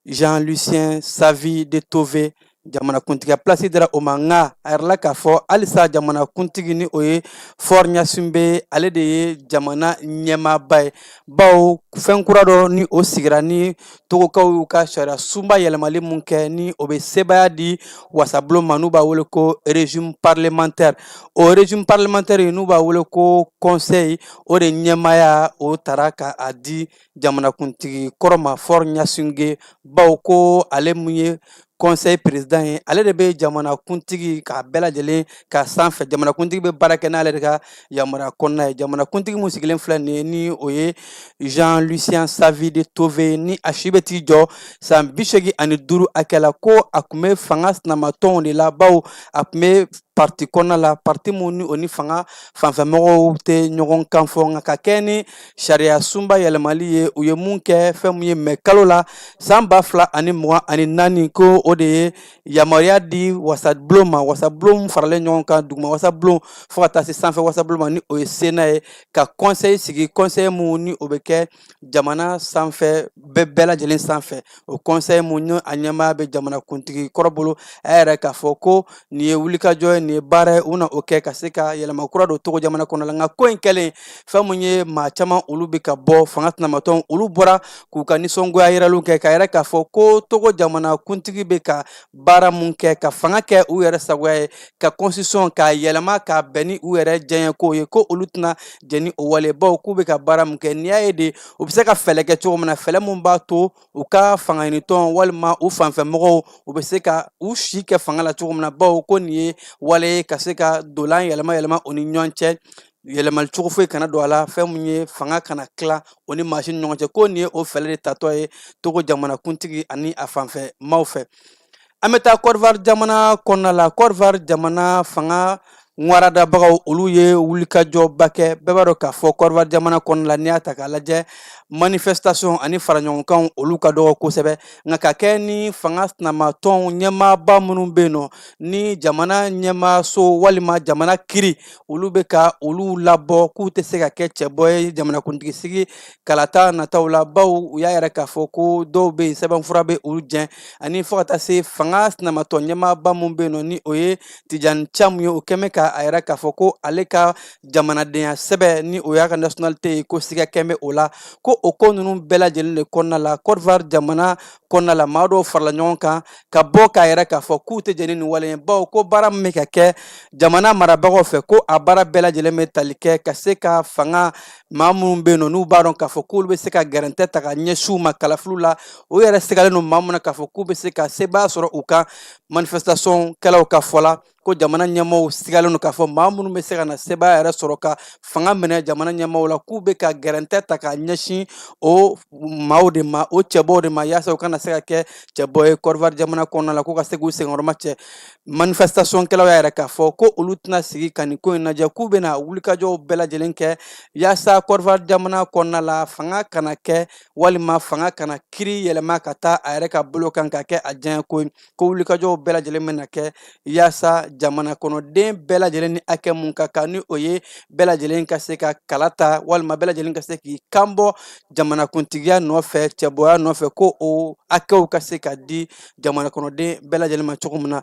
[SPEAKER 9] Jean Lucien Savi de Tove. Jamana kuntigiya pilasi dira o ma, nka a yirala k'a fɔ halisa jamana kuntigi ni o ye Faure Gnassingbé, ale de ye jamana ɲɛmaaba ye, bawo fɛn kura dɔ ni o sigira ni Togokaw y'u ka sariya sunba yɛlɛmali mun kɛ, ni o bɛ sebaaya di wasabulon ma, n'u b'a wele ko régime parlementaire. O régime parlementaire, n'u b'a wele ko conseil, o de ɲɛmaaya o tara ka a di jamanakuntigi kɔrɔ ma, Faure Gnassingbé, bawo ko ale mun ye conseil président ye, ale de bɛ jamanakuntigi k'a bɛɛ lajɛlen ka sanfɛ. Jamanakuntigi bɛ baara kɛ n'ale de ka yamaruya kɔnɔna ye. Jamanakuntigi mun sigilen filɛ nin ye, ni o ye Jean Lucien Savi de Tove, ni a si bɛ t'i jɔ san 85 hakɛ la, ko a tun bɛ fanga sinamatɔnw de la, bawo a tun bɛ parti kɔnɔna la, parti mun ni o ni fanga fanfɛmɔgɔw tɛ ɲɔgɔn kan fɔ. Nka ka kɛ ni sariya sunba yɛlɛmali ye, u ye mun kɛ, fɛn mun ye mɛ kalo la san 2024, ko o de ye yamaruya di wasabulon ma, wasabulon faralen ɲɔgɔn kan, duguma wasabulon fo ka taa se sanfɛ wasabulon ma, ni o ye Sénat ye, ka conseil sigi, conseil mun ni o bɛ kɛ jamana sanfɛ bɛɛ lajɛlen sanfɛ. O conseil mun ni a ɲɛmaaya bɛ jamana kuntigi kɔrɔ bolo, a yɛrɛ k'a fɔ ko nin ye wulikajɔ ye, nin ye baara ye, u na o kɛ ka se ka yɛlɛma kura don Togo jamana kɔnɔ la. Nka ko in kɛlen, fɛn mun ye maa caman, olu bɛ ka bɔ fanga sinamatɔnw, olu bɔra k'u ka nisɔngoya yiraliw kɛ, ka yɛrɛ k'a fɔ ko Togo jamana kuntigi bɛ ka baara mun kɛ, ka fanga kɛ u yɛrɛ sagoya ye, ka constitution k'a yɛlɛma k'a bɛn ni u yɛrɛ diyaɲɛkow ye, ko olu tɛna jɛn ni o wale, bawo k'u bɛ ka baara mun kɛ, n'i y'a ye de u bɛ se ka fɛɛrɛ kɛ cogo min na, fɛɛrɛ mun b'a to u ka fangaɲinitɔn walima u fanfɛmɔgɔw, u bɛ se ka u si kɛ fanga la cogo min na, bawo ko nin ye wale ye ka se ka dolan yɛlɛma yɛlɛma u ni ɲɔgɔn cɛ, yɛlɛmali cogo foyi kana don a la, fɛn mun ye fanga kana tila o ni maa si ni ɲɔgɔn cɛ, ko nin ye o fɛɛrɛ de tatɔ ye Togo jamanakuntigi ani a fanfɛ maaw fɛ. An bɛ taa Côte d'Ivoire jamana kɔnɔna la. Côte d'Ivoire jamana fanga ŋaradabagaw olu ye wulikajɔba kɛ. Bɛɛ b'a dɔn k'a fɔ Côte d'Ivoire jamana kɔnɔna la, n'i y'a ta k'a lajɛ, manifestation ani faraɲɔgɔnkanw olu ka dɔgɔ kosɛbɛ. Nka ka kɛ ni fanga sinamatɔnw ɲɛmaaba minnu bɛ yen nɔ, ni jamana ɲɛmaaso walima jamana kiri olu bɛ ka olu labɔ k'u tɛ se ka kɛ cɛbɔ ye jamanakuntigi sigi kalata nataw la, bawo u y'a yira k'a fɔ ko dɔw bɛ yen, sɛbɛnfura bɛ olu jɛn, ani fo ka taa se fanga sinamatɔn ɲɛmaaba min bɛ yen nɔ, ni o ye Tijani Camu ye, o kɛmɛ ka a yira k'a fɔ ko ale ka jamanadenya sɛbɛn, ni o y'a ka nationalité ye, ko siga kɛn bɛ o la. Ko o ko ninnu bɛɛ lajɛlen de kɔnɔna la, Côte d'Ivoire jamana kɔnɔna la, maa dɔw farala ɲɔgɔn kan ka bɔ k'a yira k'a fɔ k'u tɛ jɛn ni nin wale ye, bawo ko baara min bɛ ka kɛ jamana marabagaw fɛ, ko a baara bɛɛ lajɛlen bɛ tali kɛ ka se ka fanga maa minnu bɛ yen nɔ, n'u b'a dɔn k'a fɔ k'olu bɛ se ka gɛrɛntɛ ta ka ɲɛsin u ma kalafiliw la, o yɛrɛ sigalen don maa min na k'a fɔ k'u bɛ se ka sebaaya sɔrɔ u kan. Manifestation kɛlaw ka fɔ la, ko jamana ɲɛmaaw sigalen don k'a fɔ maa minnu bɛ se ka na sebaaya yɛrɛ sɔrɔ ka fanga minɛ jamana ɲɛmaaw la, k'u bɛ ka gɛrɛntɛ ta ka ɲɛsin o maaw de ma, o cɛbɔw de ma, yaasa u kana se ka kɛ cɛbɔ ye Côte d'Ivoire jamana kɔnɔna la, k'u ka se k'u senkɔrɔma cɛ. Manifestation kɛlaw y'a yira k'a fɔ ko olu tɛna sigi ka nin ko in lajɛ, k'u bɛna wulikajɔw bɛɛ lajɛlen kɛ yaasa Côte d'Ivoire jamana kɔnɔna la, fanga kana kɛ walima fanga kana kiri yɛlɛma ka taa a yɛrɛ ka bolo kan ka kɛ a diyaɲɛ ko ye. Ko wulikajɔw bɛɛ lajɛlen bɛna kɛ yaasa jamana kɔnɔden bɛɛ lajɛlen ni hakɛ mun ka kan, ni o ye bɛɛ lajɛlen ka se ka kala ta walima bɛɛ lajɛlen ka se k'i kan bɔ jamanakuntigiya nɔfɛ, cɛbɔya nɔfɛ, ko o hakɛw ka se ka di jamana kɔnɔden bɛɛ lajɛlen ma cogo min na.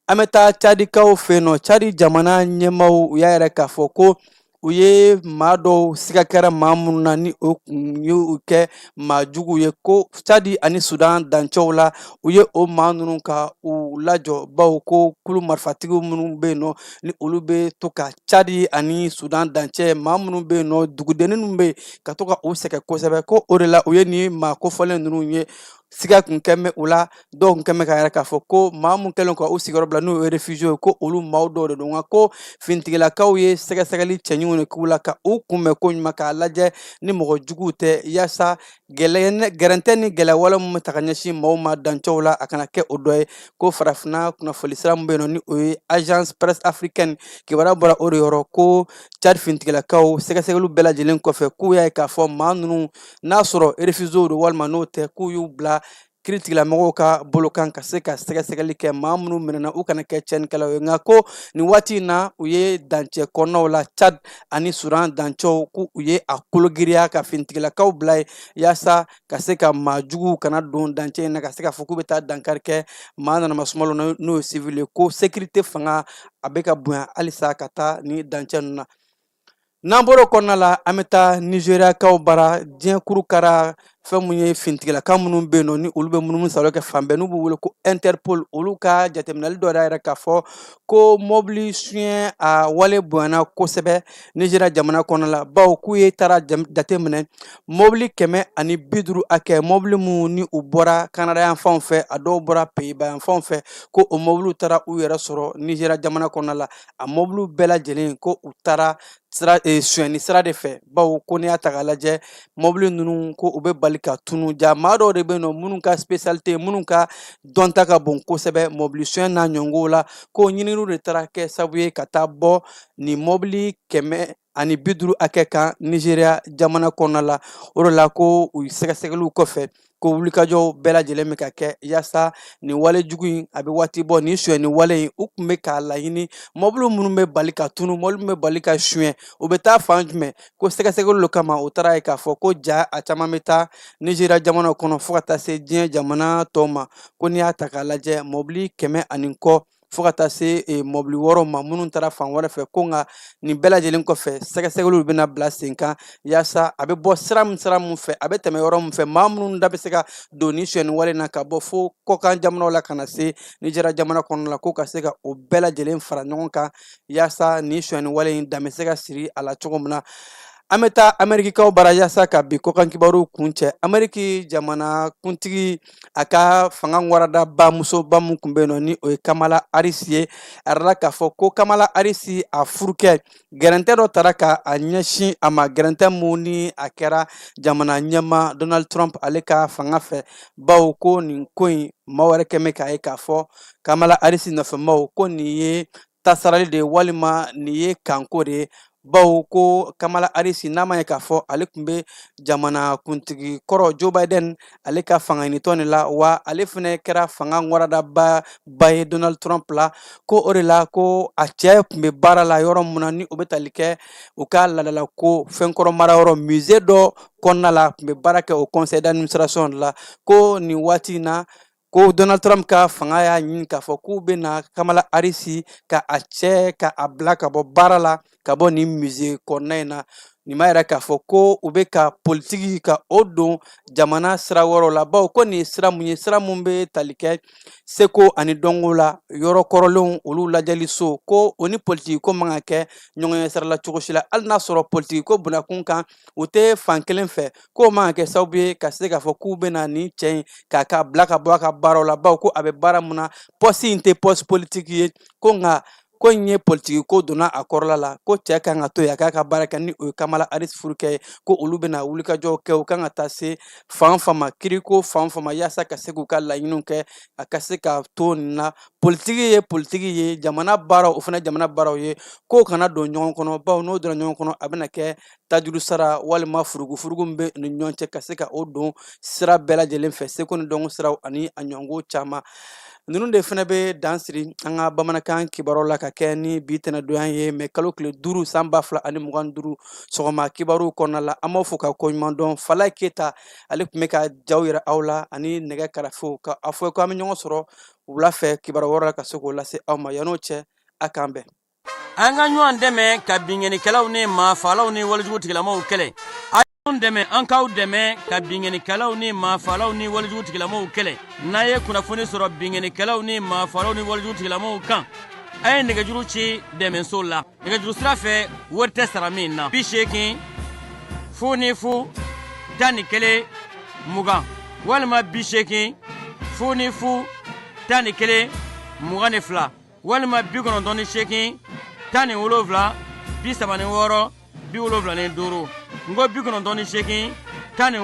[SPEAKER 9] An bɛ taa cadikaw fɛ yen nɔ. Cadi jamana ɲɛmaaw, u y'a yira k'a fɔ ko u ye maa dɔw siga kɛra maa minnu na, ni o kun ye u kɛ maa juguw ye, ko Cadi ani Sudan dancɛw la, u ye o maa ninnu ka u lajɔ, bawo ko kulu marifatigiw minnu bɛ yen nɔ, ni olu bɛ to ka Cadi ani Sudan dancɛ maa minnu bɛ yen nɔ, dugudennin minnu bɛ yen, ka to ka u sɛgɛn kosɛbɛ. Ko o de la u ye nin maa kofɔlen ninnu ye, siga kun kɛn bɛ u la. Dɔw kun kɛn bɛ k'a yira k'a fɔ ko maa mun kɛlen ka u sigiyɔrɔ bila, n'o ye réfugié ye, ko olu maaw dɔw de don. Nka ko finitigilakaw ye sɛgɛsɛgɛli cɛɲiw de k'u la ka u kunbɛn ko ɲuman, k'a lajɛ ni mɔgɔ juguw tɛ, yaasa gɛrɛntɛ ni gɛlɛya wale min bɛ ta ka ɲɛsin maaw ma dancɛw la, a kana kɛ o dɔ ye. Ko farafinna kunnafoni sira min bɛ yen nɔ, ni o ye Agence Presse Africaine, kibaruya bɔra o de yɔrɔ ko Cadi finitigilakaw, sɛgɛsɛgɛliw bɛɛ lajɛlen kɔfɛ, k'u y'a ye k'a fɔ maa ninnu, n'a sɔrɔ réfugiéw don walima n'o tɛ, k'u y'u bila kiiritigɛlamɔgɔw ka bolo kan ka se ka sɛgɛsɛgɛli kɛ, maa minnu minɛna, u kana kɛ tiɲɛnikɛlaw ye. Nka ko nin waati in na, u ye dancɛ kɔnɔnaw la, Cad ani Sudan dancɛw, k'u ye a kologiriya ka finitigilakaw bila yen, yaasa ka se ka maa juguw kana don dancɛ in na, ka se k'a fɔ k'u bɛ taa dankari kɛ maa nanama sumalo n'o ye civil ye. Ko sécurité fanga a bɛ ka bonya halisa ka taa ni dancɛ ninnu na. N'an bɔra o kɔnɔna la, an bɛ taa nizeriyakaw bara. Diɲɛ kuru kara fɛn mun ye, finitigilaka minnu bɛ yen nɔ, ni olu bɛ munumunu salo kɛ fan bɛɛ, n'u b'u wele ko Interpol, olu ka jateminɛli dɔ y'a yira k'a fɔ ko mɔbili suɲɛ a wale bonyana kosɛbɛ Nizeriya jamana kɔnɔna la, bawo k'u ye taara jateminɛ mɔbili 150 hakɛ, mɔbili minnu ni u bɔra Kanada yan fanw fɛ, a dɔw bɔra Pays-Bas yan fanw fɛ, ko o mɔbiliw taara u yɛrɛ sɔrɔ Nizeriya jamana kɔnɔna la. A mɔbiliw bɛɛ lajɛlen, ko u taara sira sonyɛni sira de fɛ, bawo ko n'i y'a ta k'a lajɛ, mɔbili ninnu, ko u bɛ bali ka tunu. Ja maa dɔw de bɛ yen nɔ minnu ka spécialité, minnu ka dɔnta ka bon kosɛbɛ mɔbili sonyɛ n'a ɲɔgɔnw la, ko ɲininiw de taara kɛ sababu ye ka taa bɔ nin mɔbili 150 hakɛ kan Nizeriya jamana kɔnɔna la. O de la ko u sɛgɛsɛgɛliw kɔfɛ, ko wulikajɔw bɛɛ lajɛlen bɛ ka kɛ yaasa nin wale jugu in a bɛ waati bɔ, nin sonyɛni wale in, u tun bɛ k'a laɲini, mɔbili minnu bɛ bali ka tunu, mɔbili minnu bɛ bali ka suɲɛ, u bɛ taa fan jumɛn? Ko sɛgɛsɛgɛliw de kama, u taara ye k'a fɔ ko ja a caman bɛ taa Nizeriya jamana kɔnɔ fo ka taa se diɲɛ jamana tɔw ma. Ko n'i y'a ta k'a lajɛ, mɔbili kɛmɛ ani kɔ fo ka taa se mɔbili wɔɔrɔ ma minnu taara fan wɛrɛ fɛ. Ko nka nin bɛɛ lajɛlen kɔfɛ, sɛgɛsɛgɛliw bɛna bila sen kan yaasa a bɛ bɔ sira min sira min fɛ, a bɛ tɛmɛ yɔrɔ min fɛ, maa minnu da bɛ se ka don nin sonyɛni wale na ka bɔ fo kɔkan jamanaw la ka na se Nizeriya jamana kɔnɔna la, ko ka se ka o bɛɛ lajɛlen fara ɲɔgɔn kan yaasa nin sonyɛni wale in dan bɛ se ka siri a la cogo min na. An bɛ taa Amerikikaw bara yaasa ka bi kɔkan kibaru kuncɛ. Ameriki jamana kuntigi, a ka fanga warada musoba min tun bɛ yen nɔ, ni o ye Kamala Harris ye, a yirala k'a fɔ ko Kamala Harris a furukɛ, gɛrɛntɛ dɔ tara ka a ɲɛsin a ma, gɛrɛntɛ mun ni a kɛra jamana ɲɛmaa Donald Trump ale ka fanga fɛ, bawo ko nin ko in, maaw yɛrɛ kɛn bɛ k'a ye k'a fɔ Kamala Harris nɔfɛmaw ko nin ye tasarali de ye walima nin ye kanko de ye, bawo ko Kamala Harris, n'a ma ye k'a fɔ ale tun bɛ jamana kuntigi kɔrɔ Joe Biden ale ka fangaɲinitɔn de la, wa ale fana kɛra fanga ŋɔrɔdaba ba ye Donald Trump la, ko o de la ko a cɛ tun bɛ baara la yɔrɔ mun na, ni o bɛ tali kɛ u ka laadala ko fɛnkɔrɔ marayɔrɔ musée dɔ kɔnɔna la, tun bɛ baara kɛ o conseil d'administration de la, ko nin waati in na ko Donald Trump ka fanga y'a ɲini k'a fɔ k'u bɛna Kamala Harris ka a cɛ ka a bila ka bɔ baara la, ka bɔ nin musée kɔnɔna in na. Nin b'a yira k'a fɔ ko u bɛ ka politiki ka o don jamana sira wɛrɛw la, bawo ko nin ye sira mun ye, sira mun bɛ tali kɛ seko ani dɔnko la, yɔrɔ kɔrɔlenw olu lajɛli so, ko o ni politiki ko man ka kɛ ɲɔgɔn ye sira la cogo si la, hali n'a sɔrɔ politiki ko bunakun kan u tɛ fan kelen fɛ, k'o man ka kɛ sababu ye ka se k'a fɔ k'u bɛna nin cɛ in k'a ka bila ka bɔ a ka baaraw la, bawo ko a bɛ baara mun na, poste in tɛ poste politiki ye, ko nka ko in ye politiki ko donna a kɔrɔla la, ko cɛ kan ka to yen a k'a ka baara kɛ, ni o ye Kamala Harris furukɛ ye, ko olu bɛna wulikajɔw kɛ, u kan ka taa se fan fan ma, kiriko fan fan ma, yaasa ka se k'u ka laɲiniw kɛ, a ka se ka to nin na. Politiki ye politiki ye, jamana baaraw o fana jamana baaraw ye, k'o kana don ɲɔgɔn kɔnɔ, bawo n'o donna ɲɔgɔn kɔnɔ a bɛna kɛ tajuru sara walima furugufurugu min bɛ ni ɲɔgɔn cɛ, ka se ka o don sira bɛɛ lajɛlen fɛ, seko ni dɔnko siraw ani a ɲɔgɔnko caman. Ninnu de fana bɛ dan siri an ka bamanankan kibaruw la ka kɛ ni bi tɛnɛdonya ye, mɛ kalo tile 5 san 2025 sɔgɔma kibaruw kɔnɔna la. An b'aw fo ka koɲuman dɔn. Falaye Keyita ale tun bɛ ka jaw yira aw la ani nɛgɛ karafew, ka a fɔ ko an bɛ ɲɔgɔn sɔrɔ wula fɛ kibaru wɛrɛ la ka se k'o lase aw ma. Yann'o cɛ, a k'an bɛn.
[SPEAKER 15] An ka ɲɔgɔn dɛmɛ ka binkannikɛlaw ni maafaalaw ni walejugu tigilamaw kɛlɛ. A y'anw dɛmɛ, an k'aw dɛmɛ ka binkannikɛlaw ni maafaalaw ni walejugu tigilamaw kɛlɛ. N'a ye kunnafoni sɔrɔ binkannikɛlaw ni maafaalaw ni walejugu tigilamaw kan, a ye nɛgɛjuru ci dɛmɛso la nɛgɛjuru sira fɛ, wari tɛ sara min na: 80 0 0 11 20 walima 80 0 0 11 22 walima 98 17 36 75. N ko 98 10.